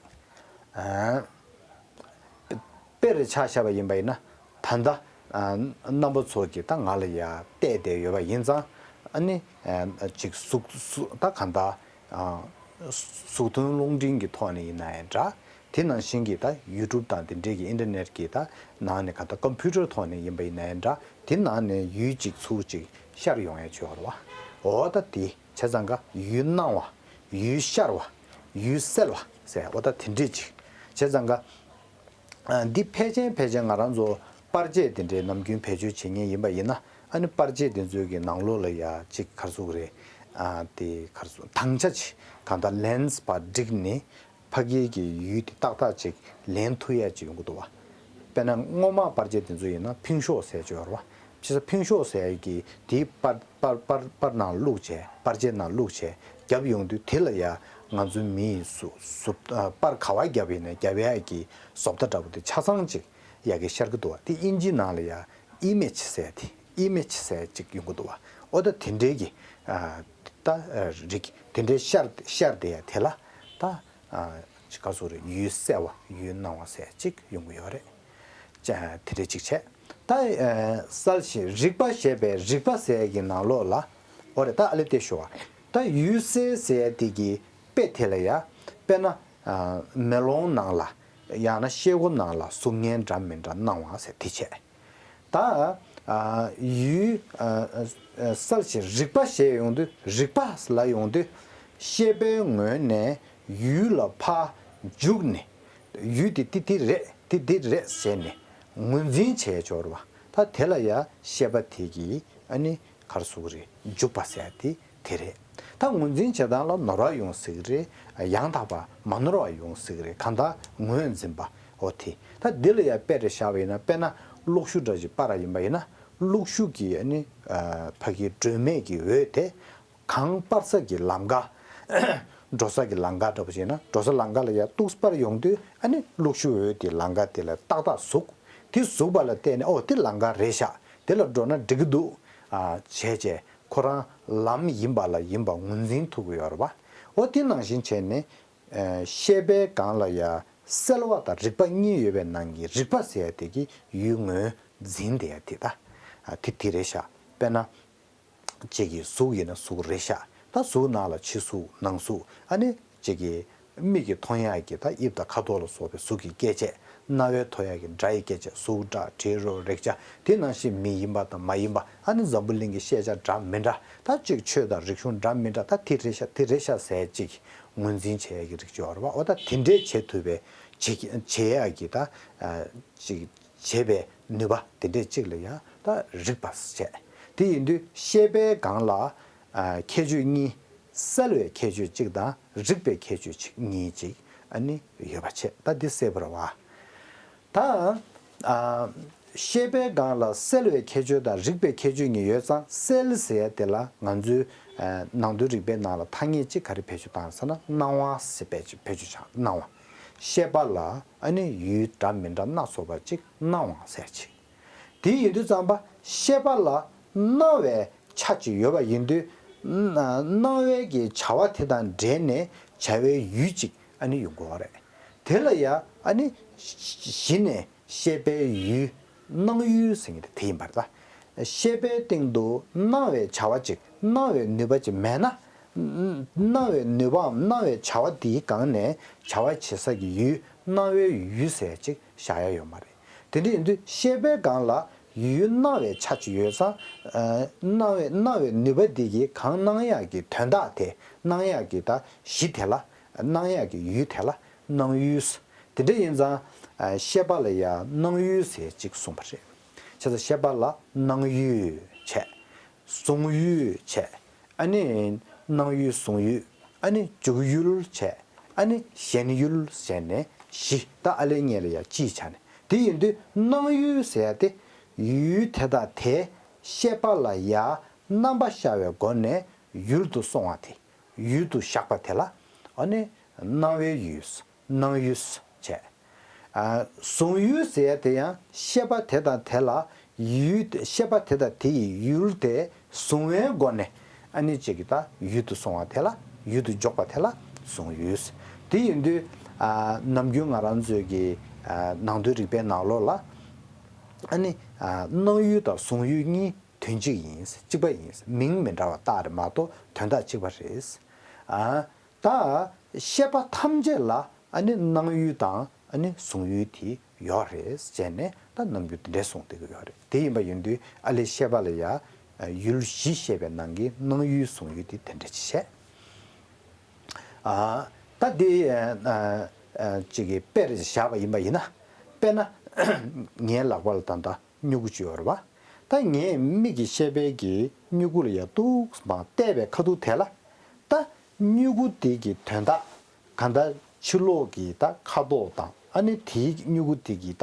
ཨ་དཔེར་ཆ་བཞག་པ་ཡིན་པ་ཡིན་ན། ད་ལྟ་ཨ་རྣམ་པ་ཚོ་གིས་ད་ང་ལ་ཡ་བལྟས་བསྡད་ཡོད་པ་ཡིན་ཙང་། ཨ་ནི་ཨ་ཅིག་གཟུགས་གཟུགས་ད་གང་ལྟར་ཨ་གཟུགས་མཐོང་རླུང་འཕྲིན་གྱི་ཐོག་ནས་ཡིན་ན་ཡང་འདྲ། དེ་ནང་བཞིན་གྱི་ད་ཡུ་ཊུབ་དང་དེ་འདྲས་ཀྱི་ཨིན་ཊར་ནེཊ་ཀྱི་ད་ནང་ནས་གང་ལྟར་ཀམ་པུ་ཊར་ཐོག་ནས་ཡིན་པ་ཡིན་ན་ཡང་འདྲ། དེ་ནང་ནས་ཡུལ་གཅིག་ཚུར་གཅིག་ཤར་ཡོང་ཡ་ཅིག་ཡོད་རེད་བ། འོ་ད་དེ་བྱས་ཙང་ཀ་ཡུལ་སྣང་བ། ཡུལ་ཤར་བ། ཡུལ་གསལ་བ་ཟེར། འོ་ད་དེ་འདྲས་ཅིག་བྱས་ཙང་ཀ་ཨ་འདི་ཕལ་ཆེར་ཕལ་ཆེར་ང་རང་ཚོ་པར་ཆས་དེ་འདྲའི་ནམ་རྒྱུན་བེད་སྤྱོད་བྱེད་མཁན་ཡིན་པ་ཡིན་ན། ཨ་ནི་པར་ཆས་དེ་ཚོའི་གི་ནང་ལོགས་ལ་ཡ་ཅིག་ག་རེ་ཟེར་དགོས་རེད། ཨ་དེ་ག་རེ་ཟེར། དྭངས་ཆ་ཅིག་གང་ལྟར་ལེན་སི་པར་བསྒྲིགས་ནས་ཕ་གིའི་གི་ཡུལ་དེ་ཏག་ཏག་ཅིག་ལེན་ཐུབ་ཡ་ཅིག་ཡོང་གི་འདུག་བ། དཔེར་ན་སྔོན་མ་པར་ཆས་དེ་ཚོ་ཡིན་ན་ཕིང་ཤོག་ཟེར་ཅིག་ཡོད་རེད་བ། བྱས་ཙང་ཕིང་ཤོག་ཟེར་ཡ་གི་དེའི་པར་པར་པར་པར་ནང་བླུགས་བྱས། པར་ཆས་ནང་བླུགས་བྱས་བརྒྱབ་ཡོང་དུས། དེ་ལ་ཡ་ང་ཚོའི་མིའི་གཟུགས་གཟུགས་ཨ་པར་ག་བ་བརྒྱབ་ཡིན་ན་བརྒྱབ་ཡག་གི་བཟོ་ལྟ་འདྲ་པོ་དེ་ཆ་ཚང་ཅིག་ཡ་གི་ཤར་གི་འདུག་བ། དེ་ཨིན་ཇིའི་ནང་ལ་ཡ་ཨི་མེཇ་ཟེར་དེ། ཨི་མེཇ་ཟེར་ཅིག་ཡོང་གི་འདུག་བ། འོ་ད་དེ་འདྲའི་གི་ཨ་ད་ཨ་རིགས་དེ་འདྲའི་ཤར་ཤར་བསྡད་ཡ་དེ་ལ་ད་ཨ་ཅིག་ག་རེ་ཟེར་དགོས་རེད། ཡུལ་གསལ་བ། ཡུལ་སྣང་བ་ཟེར་ཅིག་ཡོང་གི་ཡོད་རེད། ཅེས་དེ་འདྲ་ཅིག་བྱས། ད་ཨ་གསལ་ཞིང་རིག་པ་ཞེས་པའི་རིག་པ་ཟེར་གྱི་ནང་ལོགས་ལ། འོ་རེད། ད་ཨ་ལེ་དེ་ཞུ་བ། ད་ཡུལ་གསལ་ཟེར་དེ་གི་དཔེ་དེ་ལ་ཡ། དཔེར་ན་ཨ་མེ་ལོང་ནང་ལ། ཡང་ན་ཤེལ་སྒོ་ནང་ལ་གཟུགས་བརྙན་འདྲ་མི་འདྲ་སྣང་བ་ཟེར་དེ་བྱས། ད་ཨ་ཡུལ་ཨ་ཨ་གསལ་ཞིང་རིག་པ་ཞེས་ཡོང་དུས། རིག་པ་ལ་ཡོང་དུས། ཤེས་པའི་ངོས་ནས་ཡུལ་ལ་ཕར་འཇུག་ནས། ཡུལ་དེ་དེ་དེ་རེད། དེ་དེ་རེད་ཟེར་ནས་ངོས་འཛིན་བྱས་ཆོག་རེད་བ། ད་དེ་ལ་ཡ་ཤེས་པ་དེ་གིས་ཨ་ནི་ག་རེ་ཟེར་དགོས་རེད། འཇུག་པ་ཟེར་དེ་དེ་རེད། ད་ངོས་འཛིན་བྱེད་སྟངས་ལ་ནོར་བ་ཡོང་སྲིད་ཀྱི་རེད། ཡང་དག་པ་མ་ནོར་བ་ཡོང་སྲིད་ཀྱི་རེད། གང་ལྟར་ངོས་འཛིན་པ། འོ་དེ། ད་འདི་ལ་ཡ་དཔེ་རེ་བཞག་པ་ཡིན་ན། དཔེར་ན་གློག་ཤུགས་འདྲ་ཞིག་སྤར་བ་ཡིན་པ་ཡིན་ན། གློག་ཤུགས་ཀྱི་ཨ་ནི་ཨ་ཕ་གིའི་སྒྲོན་མེ་གི་འོད་དེ། གང་སྤར་ས་གི་ལམ་ཀ། འགྲོ་ས་གི་ལམ་ཀ་འདྲ་པོ་ཅིག་ཡིན་ན། འགྲོ་ས་ལམ་ཀ་ལ་ཡ་ཏོག་ཙམ་སྤར་ཡོང་དུས། ཨ་ནི་གློག་ཤུགས་འོད་དེ་ལམ་ཀ་དེ་ལ་ཏག་ཏག་ཟུག་དེ་ཟུག་པ་ལ་བལྟས་ནས། ཨོ་དེ་ལམ་ཀ་རེད་ཤག་དེ་ལ་འགྲོ་ན་འགྲིག་གི་འདུག་ཨ་བྱས་བྱས་ཁོ་རང་ལམ་ཡིན་པ་ལ་ཡིན་པ་ངོས་འཛིན་ཐུབ་ཀྱི་ཡོད་རེད་པ། ཨོ་དེ་ནང་བཞིན་བྱས་ནས། ཨ་ཤེས་པའི་སྒང་ལ་ཡ་ གསལ་བ་དང་རིག་པ་གཉིས་ཡོད་པའི་ནང་གི་རིག་པ་ཟེར་ཡ་དེ་གི་ཡུལ་ངོས་འཛིན་དེ་ཡ་དེ་ད། ཨ་དེ་དེ་རེད་ཤག་དཔེར་ན། གཅིག་གི་གཟུགས་ཡིན་ན་གཟུགས་རེད་ཤག་ད་གཟུགས་ནང་ལ་ཕྱི་གཟུགས་ནང་གཟུགས། ཨ་ནི་གཅིག་གི་མིག་གིས་མཐོང་ཡག་གི་ད་དབྱིབས་དང་ཁ་དོག་ལ་སོགས་པའི་གཟུགས་ཀྱི་སྐྱེ་མཆེད། རྣ་བས་ཐོས་ཡག་གི་སྒྲ་ཡི་སྐྱེ་མཆེད། གཟུགས་སྒྲ་དྲི་རོ་རེག་བྱ། དེ་ནང་བཞིན་མི་ཡིན་པ་དང་མ་ཡིན་པ། ཨ་ནི་འཛམ་བུ་གླིང་གི་ཤེས་བྱ་འདྲ་མི་འདྲ། ད་གཅིག་ཆོས་དང་རིག་གཞུང་འདྲ་མི་འདྲ། ད་དེ་རེད་ཤག་དེ་རེད་ཤག་ཟེར་གཅིག་ངོས་འཛིན་བྱེད་ཡག་གི་རིགས་ཅིག་ཡོད་རེད་བ། འོ་ད་དེ་འདྲས་བྱེད་ཐུབ་པའི་བྱེད་བྱེད་ཡག་གི་ད་ཨ་གཅིག་བྱེད་པའི་ནུས་པ་དེ་འདྲས་གཅིག་ལ་ཡང་ད་རིག་པ་ཟེར་བྱས། དེ་ཡིན་དུས་ཤེས་པའི་སྒང་ལ་ཨ་ཁྱད་ཆོས་གཉིས། གསལ་བའི་ཁྱད་ཆོས་གཅིག་དང་རིག་པའི་ཁྱད་ཆོས་གཅིག་གཉིས་གཅིག་ཨ་ནི་ཡོད་པ་བྱས། ད་འདི་གསལ་པོ་རེད་བ། ད་ཨ་ཤེས་པའི་སྒང་ལ་གསལ་བའི་ཁྱད་ཆོས་དང་རིག་པའི་ཁྱད་ཆོས་གཉིས་ཡོད་ཙང་། གསལ་ཟེར་ཡ་དེ་ལ་ང་ཚོའི་ཨ་ནང་དོན་རིག་པའི་ནང་ལ་ཐ་སྙད་གཅིག་ག་རེ་བེད་སྤྱོད་བཏང་ཟེར་ན། སྣང་བ་ཟེར་བེད་སྤྱོད་བེད་སྤྱོད་བྱ། སྣང་བ། ཤེས་པ་ལ་ཨ་ནི་ཡུལ་འདྲ་མི་འདྲ་སྣ་ཚོགས་པ་གཅིག་སྣང་བ་ཟེར་གཅིག་དེ་ཡིན་དུས་ཙམ་པ་ཤེས་པ་ལ་སྣང་བའི་ཆ་གཅིག་ཡོད་པ་ཡིན་དུས། སྣང་བའི་གི་བྱ་བ་དེ་དང་འབྲེལ་ནས་བྱ་བའི་ཡུལ་གཅིག་ཨ་ནི་ཡོང་གི་ཡོད་རེད། དེ་ལ་ཡ་ཨ་ནི་གཞི་ནས་ཤེས་པའི་ཡུལ་སྣང་ཡུལ་ཟེར་མཁན་དེ་དེ་ཡིན་པ་རེད། ད་ཤེས་པའི་སྟེང་དུ་སྣང་བའི་བྱ་བ་གཅིག་སྣང་བའི་ནུས་པ་གཅིག་མེད་ན། སྣང་བའི་ནུས་པའམ་སྣང་བའི་བྱ་བ་དེའི་སྒང་ནས་བྱ་བ་བྱེད་ས་ཀྱི་ཡུལ་སྣང་བའི་ཡུལ་ཟེར་གཅིག་བཞག་ཡ་ཡོད་མ་རེད། དེ་འདྲ་ཡིན་དུས་ཤེས་པའི་སྒང་ལ་ཡུལ་སྣང་བའི་ཆ་གཅིག་ཡོད་ཙང་། ཨ་སྣང་བའི་སྣང་བའི་ནུས་པ་འདི་གིས་གང་སྣང་ཡག་གི་དོན་དག་དེ། སྣང་ཡག་གི་ད་གཞི་དེ་ལ། སྣང་ཡག་གི་ཡུལ་དེ་ལ་སྣང་ཡུལ། དེ་འདྲ་ཡིན་ཙང་། ཨ་ཤེས་པ་ལ་ཡང་སྣང་ཡུལ་ཟེར་གཅིག་གསུངས་པ་རེད། བྱས་ཙང་ཤེས་པ་ལ་སྣང་ཡུལ་བྱས། གཟུང་ཡུལ་བྱས། ཨ་ནི་སྣང་ཡུལ་གཟུང་ཡུལ། ཨ་ནི་འཇུག་ཡུལ་བྱས། ཨ་ནི་ཞེན་ཡུལ་བྱས་ནས་བཞི། ད་ཨ་ལས་ངེས་ལ་ཡ་སྤྱིའི་ཆ་ནས། དེ་ཡིན་དུས་སྣང་ཡུལ་ཟེར་ཡ་དེ་ཡུལ་དེ་དང་དེ་ཤེས་པ་ལ་ཡ་རྣམ་པ་ཤར་བའི་སྒོ་ནས་ཡུལ་དུ་སོང་བ་དེ། ཡུལ་དུ་བཞག་པ་དེ་ལ་ཨ་ནི་སྣང་བའི་ཡུལ། སྣང་ཡུལ་བྱས། ཨ་གཟུང་ཡུལ་ཟེར་ཡ་དེ་ཡང་ཤེས་པ་དེ་དང་དེ་ལ་ཡུལ། ཤེས་པ་དེ་དང་དེ་ཡི་ཡུལ་དེ་གཟུང་བའི་སྒོ་ནས་ཨ་ནི་གཅིག་གི་ད་ཡུལ་དུ་སོང་བ་དེ་ལ། ཡུལ་དུ་འཇོག་པ་དེ་ལ་གཟུང་ཡུལ། དེ་ཡིན་དུས་ཨ་ནམ་རྒྱུན་ང་རང་ཚོའི་གི་ཨ་ནང་དོན་རིག་པའི་ནང་ལོགས་ལ་ཨ་ནི་ཨ་སྣང་ཡུལ་དང་གཟུང་ཡུལ་གཉིས་དོན་གཅིག་ཡིན། གཅིག་པ་ཡིན། མིང་མི་འདྲ་བ་བཏགས་རེད་མ་གཏོགས་དོན་དག་གཅིག་པ་རེད། ཨ། ད་ཤེས་པ་ཐམས་ཅད་ལ་ཨ་ནི་སྣང་ཡུལ་དང་ཨ་ནི་གཟུང་ཡུལ་དེ་ཡོད་རེད་ཟེར་ནས་ད་ནམ་རྒྱུན་དེ་འདྲས་གསུངས་བསྡད་ཀྱི་ཡོད་རེད། དེ་ཡིན་པ་ཡིན་དུས་ཨ་ལས་ཤེས་པ་ལ་ཡ་ཡུལ་བཞི་བཤད་པའི་ནང་གི་སྣང་ཡུལ་གཟུང་ཡུལ་དེ་དེ་འདྲས་ཅིག་བཤད། ཨ་ད་དེ་ཨ་ཨ་ཅིག་གི་དཔེར་བཞག་པ་ཡིན་པ་ཡིན་ན། དཔེར་ན་ངའི་ལག་པ་ལ་ད་ལྟ་སྨྱུ་གུ་ཅིག་ཡོད་རེད་བ། ད་ངས་མིག་གིས་ཤེས་པའི་གི་སྨྱུ་གུ་ལ་ཡ་ཏོག་ཙམ་བལྟས་པའི་ཁ་ཐུག་དེ་ལ། ད་སྨྱུ་གུ་དེ་གི་དོན་དག་གང་ལྟར་ཕྱི་ལོགས་ཀྱི་ད་ཁ་དོག་དང་། ཨ་ནི་དེའི་སྨྱུ་གུ་དེ་གི་ད་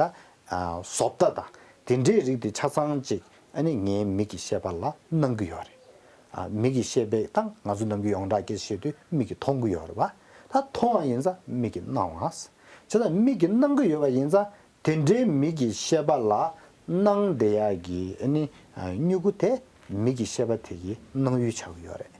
ཨ་བཟོ་ལྟ་དང་དེ་འདྲའི་རིགས་དེ་ཆ་ཚང་གཅིག་ཨ་ནི་ངའི་མིག་གིས་ཤེས་པ་ལ་སྣང་གི་ཡོད་རེད། ཨ་མིག་གིས་ཤེས་པའི་ད་ང་ཚོ་ནམ་རྒྱུན་ཡོངས་གྲགས་སྐད་ཆ་བཤད་དུས་མིག་གིས་མཐོང་གི་ཡོད་རེད་བ། ད་མཐོང་བ་ཡིན་ཙང་མིག་གིས་སྣང་བ། བྱས་ཙང་མིག་གིས་སྣང་གི་ཡོད་པ་ཡིན་ཙང་། དེ་འདྲའི་མིག་གི་ཤེས་པ་ལ་སྣང་བསྡད་ཡག་གི་ཨ་ནི་ཨ་སྨྱུ་གུ་དེ་མིག་གི་ཤེས་པ་དེ་གི་སྣང་ཡུལ་ཆགས་ཀྱི་ཡོད་རེད།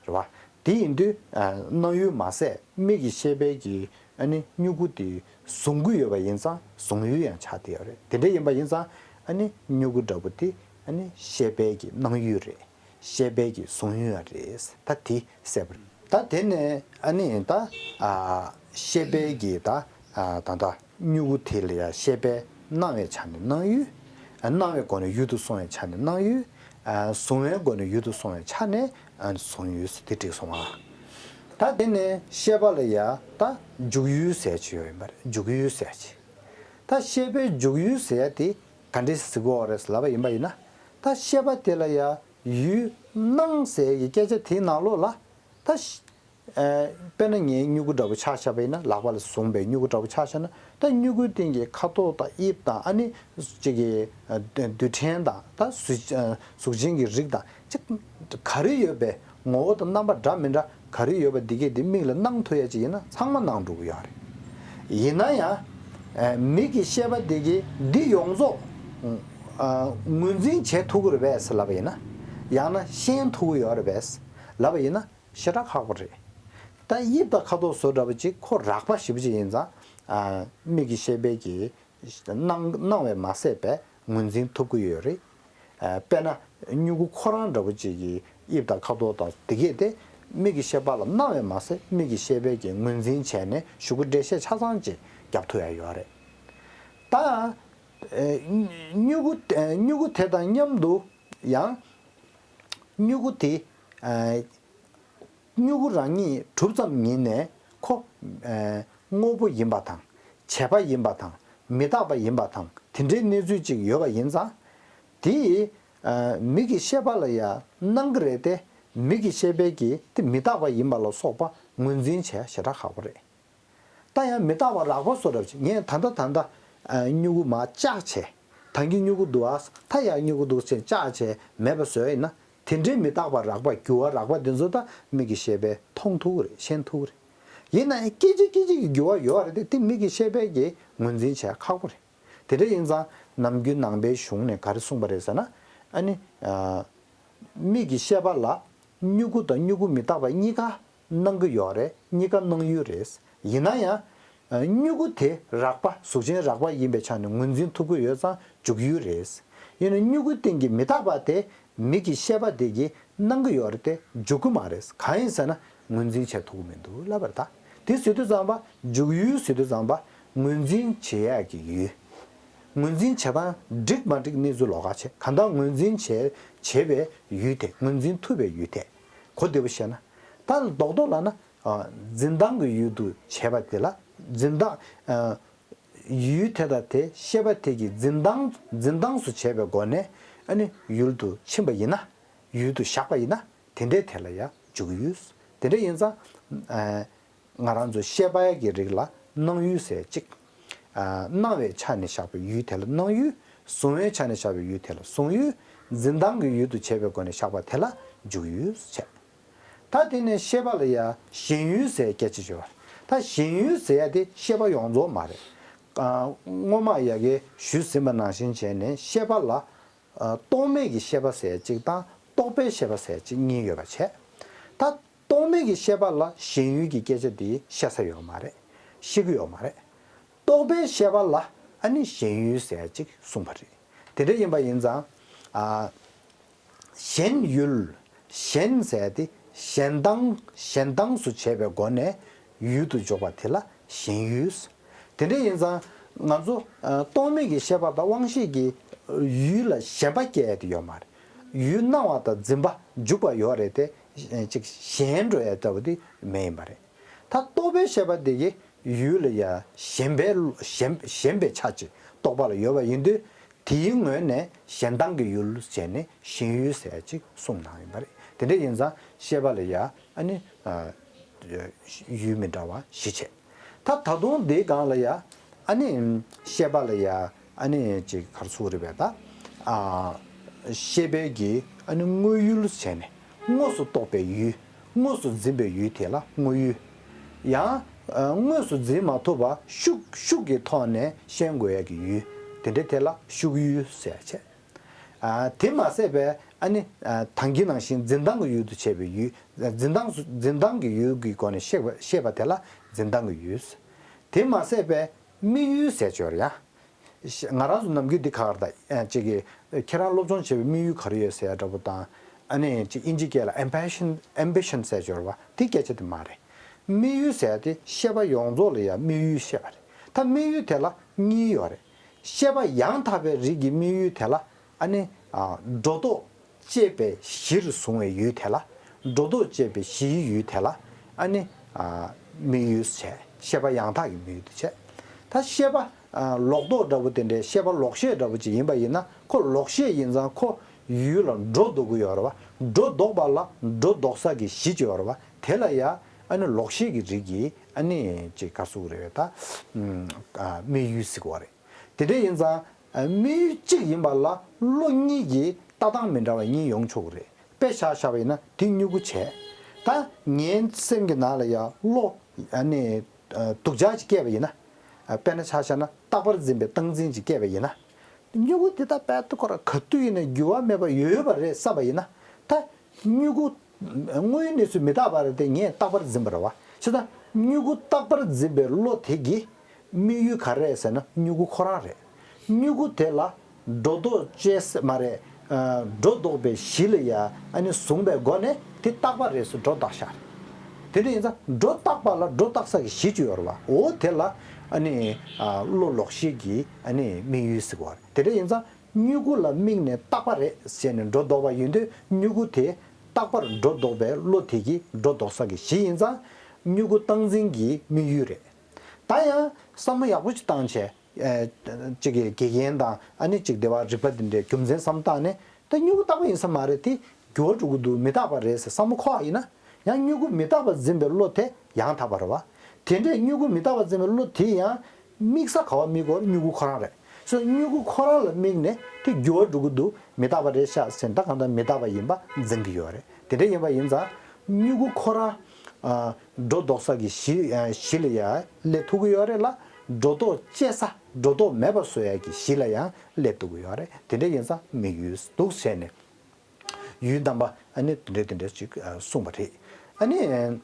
རེད་བ། དེ་ཡིན་དུས་ཨ་སྣང་ཡུལ་མ་ཟད་མིག་གི་ཤེས་པའི་གི་ཨ་ནི་སྨྱུ་གུ་དེ་གཟུང་གི་ཡོད་པ་ཡིན་ཙང་གཟུང་ཡུལ་ཡང་ཆགས་བསྡད་ཡོད་རེད། དེ་འདྲ་ཡིན་པ་ཡིན་ཙང་ཨ་ནི་སྨྱུ་གུ་འདྲ་པོ་དེ་ཨ་ནི་ཤེས་པའི་གི་སྣང་ཡུལ་རེད། ཤེས་པའི་གི་གཟུང་ཡུལ་རེད། ད་དེ་གསལ་པོ་རེད། ད་དེ་ནས་ཨ་ནི་ད་ཨ་ཤེས་པའི་གི་ད་ཨ་ད་ད་སྨྱུ་གུ་དེ་ལ་ཡ་ཤེས་པས་སྣང་བའི་ཆ་ནས་སྣང་ཡུལ། ཨ་སྣང་བའི་སྒོ་ནས་ཡུལ་དུ་སོང་བའི་ཆ་ནས་སྣང་ཡུལ། ཨ་གཟུང་བའི་སྒོ་ནས་ཡུལ་དུ་སོང་བའི་ཆ་ནས་ཨ་གཟུང་ཡུལ་ཟེར་དེ་འགྲིག་སོང་ང་། ད་དེ་ནས་ཤེས་པ་ལ་ཡ་ད་འཇུག་ཡུལ་ཟེར་གྱི་ཡོད་ཡིན་པ་རེད། འཇུག་ཡུལ་ཟེར་གྱི། ད་ཤེས་པའི་འཇུག་ཡུལ་ཟེར་ཡ་དེ་ག་འདྲས་ཟེར་གྱི་ཡོད་རེད་ལབ་པ་ཡིན་པ་ཡིན་ན། ད་ཤེས་པ་དེ་ལ་ཡ་ཡུལ་སྣང་ཟེར་གྱི་སྐད་ཆ་དེའི་ནང་ལོགས་ལ། ད་ཤ་ཨ་དཔེར་ན་ངའི་སྨྱུ་གུ་འདྲ་པོ་ཆ་བཞག་པ་ཡིན་ན། ལག་པ་ལ་བཟུང་བའི་སྨྱུ་གུ་འདྲ་པོ་ཆ་བཞག་ན། ད་སྨྱུ་གུའི་སྟེང་གི་ཁ་དོག་དང་དབྱིབས་དང་། ཨ་ནི་གཅིག་གི་ཨ་རྡུལ་ཕྲན་དང་། ད་གཟུགས་ཨ་གཟུགས་ཅན་གྱི་རིགས་དང་། གཅིག་ག་རེ་ཡོད་པའི་ངོ་བོ་དང་རྣམ་པ་འདྲ་མི་འདྲ་ག་རེ་ཡོད་པ་འདི་གས་དེ་མིག་ལ་སྣང་ཐུབ་ཡ་ཅིག་ཡིན་ན་ཚང་མ་སྣང་འགྲོ་གི་ཡོད་རེད། ཡིན་ན་ཡང་ཨ་མིག་གི་ཤེས་པ་འདི་གིས་འདི་ཡོངས་རྫོགས་ཨ་ངོས་འཛིན་བྱེད་ཐུབ་ཀྱི་རེད་པས་ལབ་པ་ཡིན་ན། ཡང་ན་ཤེས་ཐུབ་ཀྱི་ཡོད་རེད་པས་ལབ་པ་ཡིན་ན། ཞེ་དྲག་ཁག་པོ་རེད། ད་དབྱིབས་དང་ཁ་དོག་བཟོ་འདྲ་པོ་ཅིག་ཁོ་རགས་པ་ཞེ་པོ་ཅིག་ཡིན་ཙང་ ཨ། མིག་གི་ཤེས་པའི་གི་སྣང་སྣང་བས་མ་ཟད་པའི་ངོས་འཛིན་ཐུབ་ཀྱི་ཡོད་རེད། ཨ། དཔེར་ན་སྨྱུ་གུ་ཁོ་རང་འདྲ་པོ་ཅིག་གི་དབྱིབས་དང་ཁ་དོག་དང་དེ་གས་དེ་མིག་གི་ཤེས་པ་ལ་སྣང་བས་མ་ཟད་མིག་གི་ཤེས་པའི་གི་ངོས་འཛིན་བྱས་ནས་གཞུག་གུ་འགྲེལ་བཤད་ཆ་ཚང་ཅིག་རྒྱབ་ཐུབ་ཡ་ཡོད་རེད། ད། ཨ། སྨྱུ་གུ། ཨ། སྨྱུ་གུ་དེ་དང་མཉམ་དུ་ཡང་། སྨྱུ་གུ་དེ། ཨ། སྨྱུ་གུ་རང་ཉིད་གྲུབ་ཙམ་ཉིད་ནས་ཁོ། ཨ། དངོས་པོ་ཡིན་པ་དང་། བྱས་པ་ཡིན་པ་དང་། མི་རྟག་པ་ཡིན་པ་དང་དེ་འདྲའི་གནས་ཚུལ་ཅིག་ཡོད་པ་ཡིན་ཙང་། དེ། ཨ། མིག་གི་ཤེས་པ་ལ་ཡང་སྣང་གི་རེད་དེ། མིག་གི་ཤེས་པའི་གི་དེ་མི་རྟག་པ་ཡིན་པ་ལ་སོགས་པ་ངོས་འཛིན་བྱས་ཞེ་དྲག་ཁག་པོ་རེད། ད་ཡང་མི་རྟག་པ་རགས་པ་བཟོ་འདྲ་ཅིག་ངས་ད་ལྟ་ད་ལྟ། ཨ། སྨྱུ་གུ་མར་བཅག་བྱས། ད་གིན་སྨྱུ་གུ་འདུག་ཨ། ད་ཡང་སྨྱུ་གུ་འདུག་ཟེར་བཅག་བྱས་མེད་པ་བཟོས་ཡིན་ན། དེ་འདྲའི་མི་རྟག་པ་རགས་པ་འགྱུར་བ་རགས་པ་དེ་ཚོ་ད་མིག་གི་ཤེས་པས་མཐོང་ཐུབ་ཀྱི་རེད། ཤེས་ཐུབ་ཀྱི་རེད། ཡིན་ན་ཡང་སྐད་ཅིག་སྐད་ཅིག་གི་འགྱུར་བ་ཡོད་རེད་དེ། དེ་མིག་གི་ཤེས་པས་ཀྱིས་ངོས་འཛིན་བྱས་ཁག་པོ་རེད། དེ་འདྲ་ཡིན་ཙང་ནམ་རྒྱུན་ནང་པའི་གཞུང་ནས་ག་རེ་གསུངས་པ་རེད་ཟེར་ན། ཨ་ནི། ཨ། མིག་གི་ཤེས་པ་ལ་སྨྱུ་གུ་དང་སྨྱུ་གུ་མི་རྟག་པ་གཉིས་ཀ་སྣང་གི་ཡོད་རེད། གཉིས་ཀ་སྣང་ཡུལ་རེད། ཡིན་ན་ཡང་། ཨ། སྨྱུ་གུ་དེ་རགས་པ། གཟུགས་ཅན་རགས་པ་ཡིན་པའི་ཆ་ནས་ངོས་འཛིན་ཐུབ་ཀྱི་ཡོད་ཙང་འཇུག་ཡུལ་རེད། ཡིན་ན་སྨྱུ་གུའི་སྟེང་གི་མི་རྟག་པ་དེ་མིག་གི་ཤེས་པ་དེ་གིས་སྣང་གི་ཡོད་རེད་དེ་འཇུག་གི་མ་རེད། གང་ཡིན་ཟེར་ན་ངོས་འཛིན་བྱེད་ཐུབ་ཀྱི་མི་འདུག་ལབ་པ་རེད། ད་དེ་ཟེར་དུས་ཙམ་པ་འཇུག་ཡུལ་ཟེར་དུས་ཙམ་པ་ངོས་འཛིན་བྱེད་ཡག་གི་ཡུལ། ངོས་འཛིན་བྱེད་སྟངས་འགྲིག་མ་འགྲིག་གནས་ཚུལ་ལོགས་ཀ་བྱས། གང་ལྟར་ངོས་འཛིན་བྱེད་བྱེད་པའི་ཡུལ་དེ། ངོས་འཛིན་ཐུབ་པའི་ཡུལ་དེ། གོ་བདེ་པོ་བཤད་ན། ད་རྡོག་རྡོག་ལབ་ན། ཨ། འཛིན་སྟངས་ཀྱི་ཡུལ་དུ་བྱས་པ་དེ་ལ་འཛིན་སྟངས། ཨ། ཡུལ་དེ་དང་དེ་ཤེས་པ་དེ་གི་འཛིན་སྟངས། འཛིན་སྟངས་སུ་བྱས་པའི་སྒོ་ནས་ཨ་ནི་ཡུལ་དུ་ཕྱིན་པ་ཡིན་ན། ཡུལ་དུ་བཞག་པ་ཡིན་ན། དེ་འདྲའི་དེ་ལ་ཡང་འཇུག་ཡུལ། དེ་འདྲ་ཡིན་ཙང་། ཨ། ང་རང་ཚོ་ཤེས་པ་གི་རིགས་ལ་སྣང་ཡུལ་ཟེར་གཅིག་ཨ། སྣང་བའི་ཆ་ནས་བཞག་པའི་ཡུལ་དེ་ལ་སྣང་ཡུལ། གཟུང་བའི་ཆ་ནས་བཞག་པའི་ཡུལ་དེ་ལ་གཟུང་ཡུལ། འཛིན་སྟངས་ཀྱི་ཡུལ་དུ་བྱས་པའི་སྒོ་ནས་བཞག་པ་དེ་ལ་འཇུག་ཡུལ་བྱས། ད་དེ་ནས་ཤེས་པ་ལ་ཡང་ཞེན་ཡུལ་ཟེར་སྐད་ཆ་ཡོད་པ་རེད། ད་ཞེན་ཡུལ་ཟེར་ཡ་དེ་ཤེས་པ་ཡོངས་རྫོགས་མ་རེད། ཨ། སྔོན་མ་ཡ་གིས་ཞུས་ཟིན་པ་ནང་བཞིན་བྱས་ནས་ཤེས་པ་ལ། ཨ། རྟོག་མེད་ཀྱི་ཤེས་པ་ཟེར་གཅིག་དང་རྟོག་པའི་ཤེས་པ་ཟེར་གཅིག་གཉིས་ཡོད་པ་བྱས། ད་རྟོག་མེད་ཀྱི་ཤེས་པ་ལ་ཞེན་ཡུལ་གྱི་སྐད་ཆ་དེ་བཤད་ས་ཡོད་མ་རེད། བཤད་ཀྱི་ཡོད་མ་རེད། རྟོག་པའི་ཤེས་པ་ལ་ཨ་ནི་ཞེན་ཡུལ་ཟེར་གཅིག་གསུངས་པ་རེད། དེ་འདྲ་ཡིན་པ་ཡིན་ཙང་། ཨ། ཞེན་ཡུལ། ཞེན་ཟེར་དེ་ཞེན་སྟངས། ཞེན་སྟངས་སུ་བྱས་པའི་སྒོ་ནས་ཡུལ་དུ་འཇོག་པ་དེ་ལ་ཞེན་ཡུལ། དེ་འདྲ་ཡིན་ཙང་ང་ཚོ། ཨ། རྟོག་མེད་ཀྱི་ཤེས་པ་དང་དབང་ཤེས་ཀྱི་ཡུལ་ལ་ཞེན་པ་སྐྱེ་ཡ་དེ་ཡོད་མ་རེད། ཡུལ་སྣང་བ་དང་འཛིན་པ་འཇུག་པ་ཡོད་རེད་དེ། ཅིག་ཞེན་འགྲོ་ཡ་ལྟ་བུ་དེ་མེད་ཡིན་པ་རེད། ད་རྟོག་པའི་ཤེས་པ་དེ་གིས་ཡུལ་ལ་ཡ་ཞེན་པའི། ཞེན་ཞེན་པའི་ཆ་ཅིག་རྟོག་པ་ལ་ཡོད་པ་ཡིན་དུས། དེའི་ངོས་ནས་ཞེན་སྟངས་ཀྱི་ཡུལ་བྱས་ནས་ཞེན་ཡུལ་ཟེར་ཅིག་གསུངས་གནང་ཡིན་པ་རེད། དེ་འདྲ་ཡིན་ཙང་ཤེས་པ་ལ་ཡ་ཨ་ནི། ཨ། ཡུལ་མི་འདྲ་བ་བཞི་བྱས། ད་ད་དུང་དེའི་སྒང་ལ་ཡ་ཨ་ནི་ཤེས་པ་ལ་ཡ་ཨ་ནི་ཅིག་ག་རེ་ཟེར་དགོས་རེད་པས། ད། ཨ། ཤེས་པའི་གི་ཨ་ནི་དངོས་ཡུལ་བྱས་ནས་དངོས་སུ་རྟོགས་པའི་ཡུལ། དངོས་སུ་འཛིན་པའི་ཡུལ་དེ་ལ་དངོས་ཡུལ། ཡང་། ཨ། དངོས་སུ་འཛིན་མ་ཐུབ་པ་ཤུགས་ཤུགས་ཀྱི་ཐོག་ནས་ཤེས་དགོས་ཡ་གི་ཡུལ། དེ་འདྲ་དེ་ལ་ཤུགས་ཡུལ་ཟེར་བྱས། ཨ། དེ་མ་ཟད་པའི་ཨ་ནི། ཨ། ད་གིན་ནང་བཞིན་འཛིན་སྟངས་ཀྱི་ཡུལ་དུ་བྱས་པའི་ཡུལ། འཛིན་སྟངས་སུ། འཛིན་སྟངས་ཀྱི་ཡུལ་གྱི་སྒོ་ནས་ཤེས་པ། ཤེས་པ་དེ་ལ་འཛིན་སྟངས་ཀྱི་ཡུལ། དེ་མ་ཟད་པའི་དམིགས་ཡུལ་ཟེར་ཅིག་ཡོད་རེད་ཡ། ང་རང་ཚོ་ནམ་རྒྱུན་འདི་ག་རེ་ད། ཨ། ཅིག་གི། ཁྱེད་རང་སློབ་སྦྱོང་བྱེད་པའི་དམིགས་ཡུལ་ག་རེ་ཡོད་ཟེར་ཡ་འདྲ་པོ་དང་། ཨ་ནི་ཅིག་དབྱིན་ཇི་སྐད་ལ་ambition ambition ཟེར་ཅིག་ཡོད་རེད་པ། དེ་སྐད་ཆ་དེ་མ་རེད། དམིགས་ཡུལ་ཟེར་ཡ་དེ་ཤེས་པ་ཡོངས་རྫོགས་ལ་ཡ་དམིགས་ཡུལ་བཤད་པ་རེད། ད་དམིགས་ཡུལ་དེ་ལ་གཉིས་ཡོད་རེད། ཤེས་པ་ཡང་དག་པའི་རིགས་ཀྱི་དམིགས་ཡུལ་དེ་ལ་ཨ་ནི། ཨ། སྒྲོ་འདོགས་བཅད་པའི་གཞིར་བཟུང་བའི་ཡུལ་དེ་ལ། སྒྲོ་འདོགས་བཅད་པའི་གཞིའི་ཡུལ་དེ་ལ་ཨ་ནི། ཨ། དམིགས་ཡུལ་བྱས། ཤེས་པ་ཡང་དག་གི་དམིགས་ཡུལ་དུ་བྱས། ད་ཤེས་པ། ཨ། ལོག་རྟོག་འདྲ་པོ་དེ་འདྲའི་ཤེས་པ་ལོག་ཤེས་འདྲ་པོ་ཅིག་ཡིན་པ་ཡིན་ན། ཁོ་ལོག་ཤེས་ཡིན་ཙང་ཁོ་ཡུལ་ལ་སྒྲོ་འདོགས་ཀྱི་ཡོད་རེད་པ། སྒྲོ་འདོགས་པ་ལ་སྒྲོ་འདོགས་ས་གི་གཞི་ཅིག་ཡོད་རེད་པ། དེ་ལ་ཡ་ཨ་ནི་ལོག་ཤེས་ཀྱི་རིགས་ཀྱི་ཨ་ནི་ཅིག་ག་རེ་ཟེར་དགོས་རེད་པས། ད། ཨ། དམིགས་ཡུལ་ཟེར་གྱི་ཡོད་རེད། དེ་འདྲ་ཡིན་ཙང་། ཨ། དམིགས་ཡུལ་གཅིག་ཡིན་པ་ལ་བློ་གཉིས་ཀྱི་ལྟ་སྟངས་མི་འདྲ་བ་གཉིས་ཡོང་ཆོག་གི་རེད། དཔེ་བཞག་བཞག་པ་ཡིན་ན་དེ་སྨྱུ་གུ་བྱས། ད་ངའི་སེམས་ཀྱི་ནང་ལ་ཡ་བློ། ཨ་ནི། ཨ། སྡུག་ཅག་ཅིག་སྐྱེས་པ་ཡིན་ན། ཨ། དཔེར་ན་ཆ་བཞག་ན་རྟག་པར་འཛིན་པའི་སྟངས་འཛིན་ཅིག་སྐྱེས་པ་ཡིན་ན། སྨྱུ་གུ་འདི་ད་དཔེ་ད་ཁོ་རང་ག་དུས་ཡིན་ན་འགྱུར་བ་མེད་པ་ཡོད་པ་རེད་བསམ་པ་ཡིན་ན། ད། སྨྱུ་གུ། དངོས་ཡོད་གནས་ཚུལ་མི་རྟག་པ་རེད་དེ་ངས་རྟག་པར་འཛིན་པ་རེད་པ། བྱས་ཙང་སྨྱུ་གུ་རྟག་པར་འཛིན་པའི་བློ་དེ་གིས་ དམིགས་ཡུལ་ག་རེ་རེད་ཟེར་ན་མྱུ་གུ་ཁོ་རང་རེད། མྱུ་གུ་དེ་ལ་སྒྲོ་འདོགས་བཅད་ས་མ་རེད། ཨ། སྒྲོ་འདོགས་པའི་གཞི་ལ་ཡ་ཨ་ནི་བཟུང་པའི་སྒོ་ནས་དེ་རྟག་པ་རེད་ཟེར་སྒྲོ་བཏགས་ཤག་དེ་འདྲ་ཡིན་ཙང་སྒྲོ་བཏགས་པ་ལ་སྒྲོ་བཏགས་ས་གི་གཞི་ཅིག་ཡོད་རེད་བ། འོ་དེ་ལ་ཨ་ནི་ཨ། བློ་ལོག་ཤེས་ཀྱི་ཨ་ནི་དམིགས་ཡུལ་ཟེར་གོ་རེད། དེ་འདྲ་ཡིན་ཙང་མྱུ་གུ་ལ་དམིགས་ནས་རྟག་པ་རེད་ཟེར་ནས་སྒྲོ་འདོགས་པ་ཡིན་དུས་མྱུ་གུ་དེ་རྟག་པར་སྒྲོ་འདོགས་པའི་བློ་དེ་གི་སྒྲོ་འདོགས་ས་གི་གཞི་ཡིན་ཙང་མྱུ་གུ་སྟངས་འཛིན་གྱི་དམིགས་ཡུལ་རེད། ད་ཡང་བསམ་བློ་ཡག་པོ་ཅིག་བཏང་བྱས། ཨེ། གཅིག་གི་དགེ་རྒན་དང་ཨ་ནི་གཅིག་སྡེ་བ་རིག་པ་འདི་འདྲའི་རྒྱུ་མཚན་བསམ་བཏང་ནས་ད་མྱུ་གུ་རྟག་པ་ཡིན་ས་མ་རེད་དེ་འགྱུར་བ་འགྲོ་གི་འདུག་མི་རྟག་པ་རེད་ཟེར་བསམ་བློ་འཁོར་བ་ཡིན་ན་ཡང་མྱུ་གུ་མི་རྟག་པ་འཛིན་པའི་བློ་དེ་ཡང་དག་པ་རེད་བ། དེ་འདྲའི་མྱུ་གུ་མི་རྟག་པ་འཛིན་པའི་བློ་དེ་ཡང་དམིགས་ས་ག་བ་དམིགས་དགོས་རེད། མྱུ་གུ་ཁོ་རང་རེད། སོ་མྱུ་གུ་ཁོ་རང་ལ་དམིགས་ནས་དེ་འགྱུར་བ་འགྲོ་གི་འདུག་མི་རྟག་པ་རེད་ཤག་ཟེར་ད་གང་ལྟར་མི་རྟག་པ་ཡིན་པ་འཛིན་གྱི་ཡོད་རེད། དེ་འདྲ་ཡིན་པ་ཡིན་ཙང་མྱུ་གུ་ཁོ་རང་ཨ། སྒྲོ་འདོགས་ས་གི་གཞི་ཨ། གཞི་ལ་ཡ་སླེབས་ཐུབ་ཀྱི་ཡོད་རེད་ལ། སྒྲོ་འདོགས་བཅད་ས་སྒྲོ་འདོགས་མེད་པ་བཟོ་ཡ་གི་གཞི་ལ་ཡང་སླེབས་ཐུབ་ཀྱི་ཡོད་རེད། དེ་འདྲ་ཡིན་ཙང་དམིགས་ཡུལ་འདུག་བྱས་ནས་ཡུལ་རྣམ་པ་ཨ་ནི་དེ་འདྲ་དེ་འདྲ་ཅིག་ཨ། གསུངས་པ་རེད། ཨ་ནི།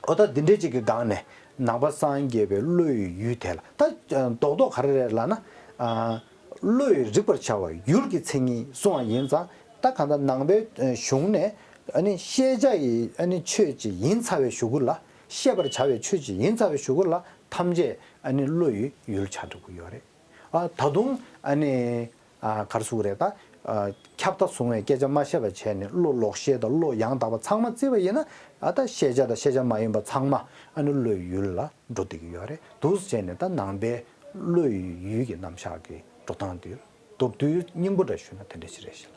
འོ་ད་འདི་འདྲའི་ཅིག་གི་སྒང་ནས་ནང་པ་སངས་རྒྱས་པའི་བློ་ཡི་ཡུལ་དེ་ལ་ད་རྡོག་རྡོག་ག་རེ་རེད་ལབ་ན། ཨ། བློ་ཡི་རིག་པར་བྱ་བ་ཡུལ་གྱི་མཚན་ཉིད་གསུངས་པ་ཡིན་ཙང་ད་གང་ལྟར་ནང་པའི་གཞུང་ནས་ཨ་ནི་ཤེས་བྱ་ཡི་ཨ་ནི་ཆོས་ཅིག་ཡིན་ཚར་བའི་གཞུག་གུ་ལ་ཤེས་པར་བྱ་བའི་ཆོས་ཅིག་ཡིན་ཚར་བའི་གཞུག་གུ་ལ་ཐམས་ཅད་ཨ་ནི་བློ་ཡི་ཡུལ་ཆགས་འགྲོ་གི་ཡོད་རེད། ཨ། ད་དུང་ཨ་ནི། ཨ། ག་རེ་ཟེར་དགོས་རེད་ད། ཨ། ཁྱབ་མཐའ་བཟུང་བའི་སྐད་ཆ་མ་བཤད་པ་བྱས་ནས་བློ་ལོག་ཤེས་དང་བློ་ཡང་དག་པ་ཚང་མ་བརྩིས་པ་ཡིན་ན་ཨ་ད་ཤེས་བྱ་དང་ཤེས་བྱ་མ་ཡིན་པ་ཚང་མ་ཨ་ནི་བློའི་ཡུལ་ལ་འགྲོ་བསྡད་ཀྱི་ཡོད་རེད་འདུག་བྱས་ནས་ད་ནང་པའི་བློ་ཡི་ཡུལ་གྱི་རྣམ་གཞག་གི་འགྲོ་སྟངས་དེ་མདོར་བསྡུས་སྙིང་པོ་འདྲ་ཞུས་ན་དེ་འདྲ་ཞིག་རེད་ཤག་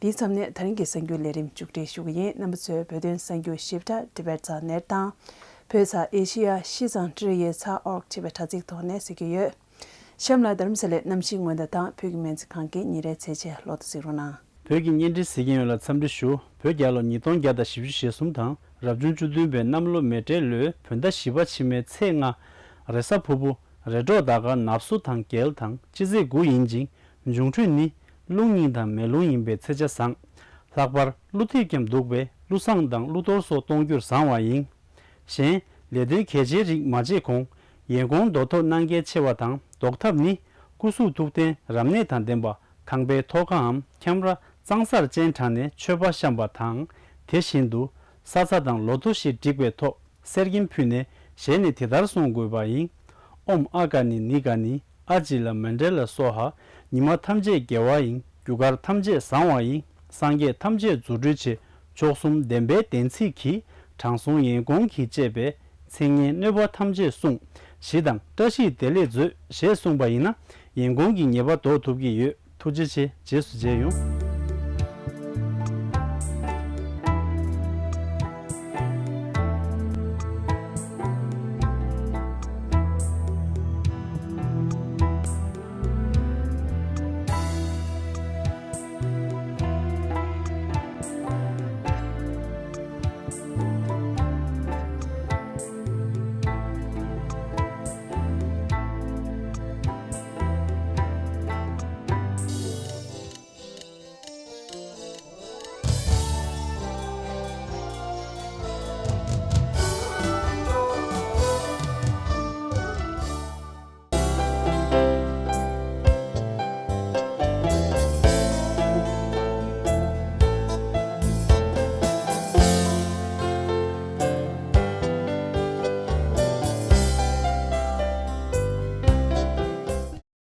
དེའི་མཚམས་ནས་ད་རིང་གི་གསར་འགྱུར་ལས་རིམ་མཇུག་སྒྲིལ་ཞུ་གི་ཡིན། རྣམ་པ་ཚོས་བོད་དོན་གསར་འགྱུར་ཞིབ་ཕྲ་Tibet ཚགས་ནེར་དང་། བོད་ཚགས་ཨེ་ཤི་ཡ་ཤིས་ཙང་ཊི་རེ་ཡེ་ཚགས་ཨོར་གི་ཅེས་པའི་དྲ་ཚིགས་ཐོག་ནས་གཟིགས་ཀྱི་ཡོད། གཤམ་ལ་རྡ་རམ་ས་ལའི་གནམ་གཤིས་སྔོན་བརྡ་དང་བོད་ཀྱི་སྨན་རྩིས་ཁང་གི་ཉིན་རེའི་ཚེས་ཆེན་ལོ་ཐོ་གཟིགས་རོགས་གནང་། བོད་ཀྱི་བརྙན་འཕྲིན་གཟིགས་མཁན་ཡོངས་ལ་འཚམས་འདྲི་ཞུ། བོད་རྒྱལ་ལོ་ཉིས་སྟོང་བརྒྱ་དང་བཞི་བཅུ་ཞེ་གསུམ་དང་རབ་བྱུང་བཅུ་བདུན་པའི་གནམ་ལོ་མེ་སྤྲེལ་ལོའི་བོད་ཟླ་བཞི་པ་ཕྱི་མའི་ཚེས་ལྔ། རེས་གཟའ་ཕུར་བུ། རེས་གྲོགས་ཟླ་སྐར་ནབ་སོ་དང་རྒྱལ་དང་སྤྱི་ཚེས་དགུ་ཡིན་ཅིང་། འབྱུང་འཕྲོད་ནི་རླུང་སྙིང་དང་མེ་རླུང་ཡིན་པས་ཚེས་ཆ་བཟང་། ལྷག་པར་ཀླུ་ཐེབས་ཀྱང་འདུག་པས་ཀླུ་བསངས་དང་ཀླུ་གཏོར་སོགས་གཏོང་རྒྱུར་བཟང་བ་ཡིན། གཞན། ལས་དོན་གལ་ཆེའི་རིགས་མ་བྱེད་གོང་། ཡན་གོང་རྡོ་ཐོབ་གནང་གལ་ཆེ་བ་དང་ཟློག་ཐབས་ནི། སྐུ་གཟུགས་ཐུགས་རྟེན་རབ་གནས་དང་ལྡན་པ། ཁང་པའི་ཐོག་ཁའམ་ཁྱམས་ར་གཙང་སར་སྤྱན་དྲངས་ནས་མཆོད་པ་བཤམས་པ་དང་། དེ་བཞིན་དུ་ས་ཚ་དང་ལོ་ཐོ་ཞེས་བསྒྲིགས་པའི་ཐོག་གསེར་སྐྱེམས་ཕུལ་ནས་ཞལ་ནས་དེ་ལྟར་གསུང་དགོས་པ་ཡིན། ཨོཾ་ཨ་ཀ་ནི་ནི་ག་ནི་ཨ་ཇི་ལ་མཎྜལ་སྭཱ་ཧཱ། ཉི་མ་ཐམས་ཅད་དགེ་བ་ཡིན། རྒྱུ་སྐར་ཐམས་ཅད་བཟང་བ་ཡིན། སངས་རྒྱས་ཐམས་ཅད་རྫུ་འཕྲུལ་ཆེ། མཆོག་གསུམ་བདེན་པའི་བདེན་ཚིག་གིས། དྲང་སྲོང་ཡན་གོང་གིས་བཅས་པའི། མཚན་སྙན་གནོད་པ་ཐམས་ཅད་བསྲུང་། ཞི་དང་བཀྲ་ཤིས་བདེ་ལེགས་མཛོད། ཞེས་གསུངས་པ་ཡིན་ན། ཡན་གོང་གི་ཉེས་པ་ཟློག་ཐུབ་ཀྱི་ཡོད། ཐུགས་རྗེ་ཆེ། རྗེས་སུ་མཇལ་ཡོང་།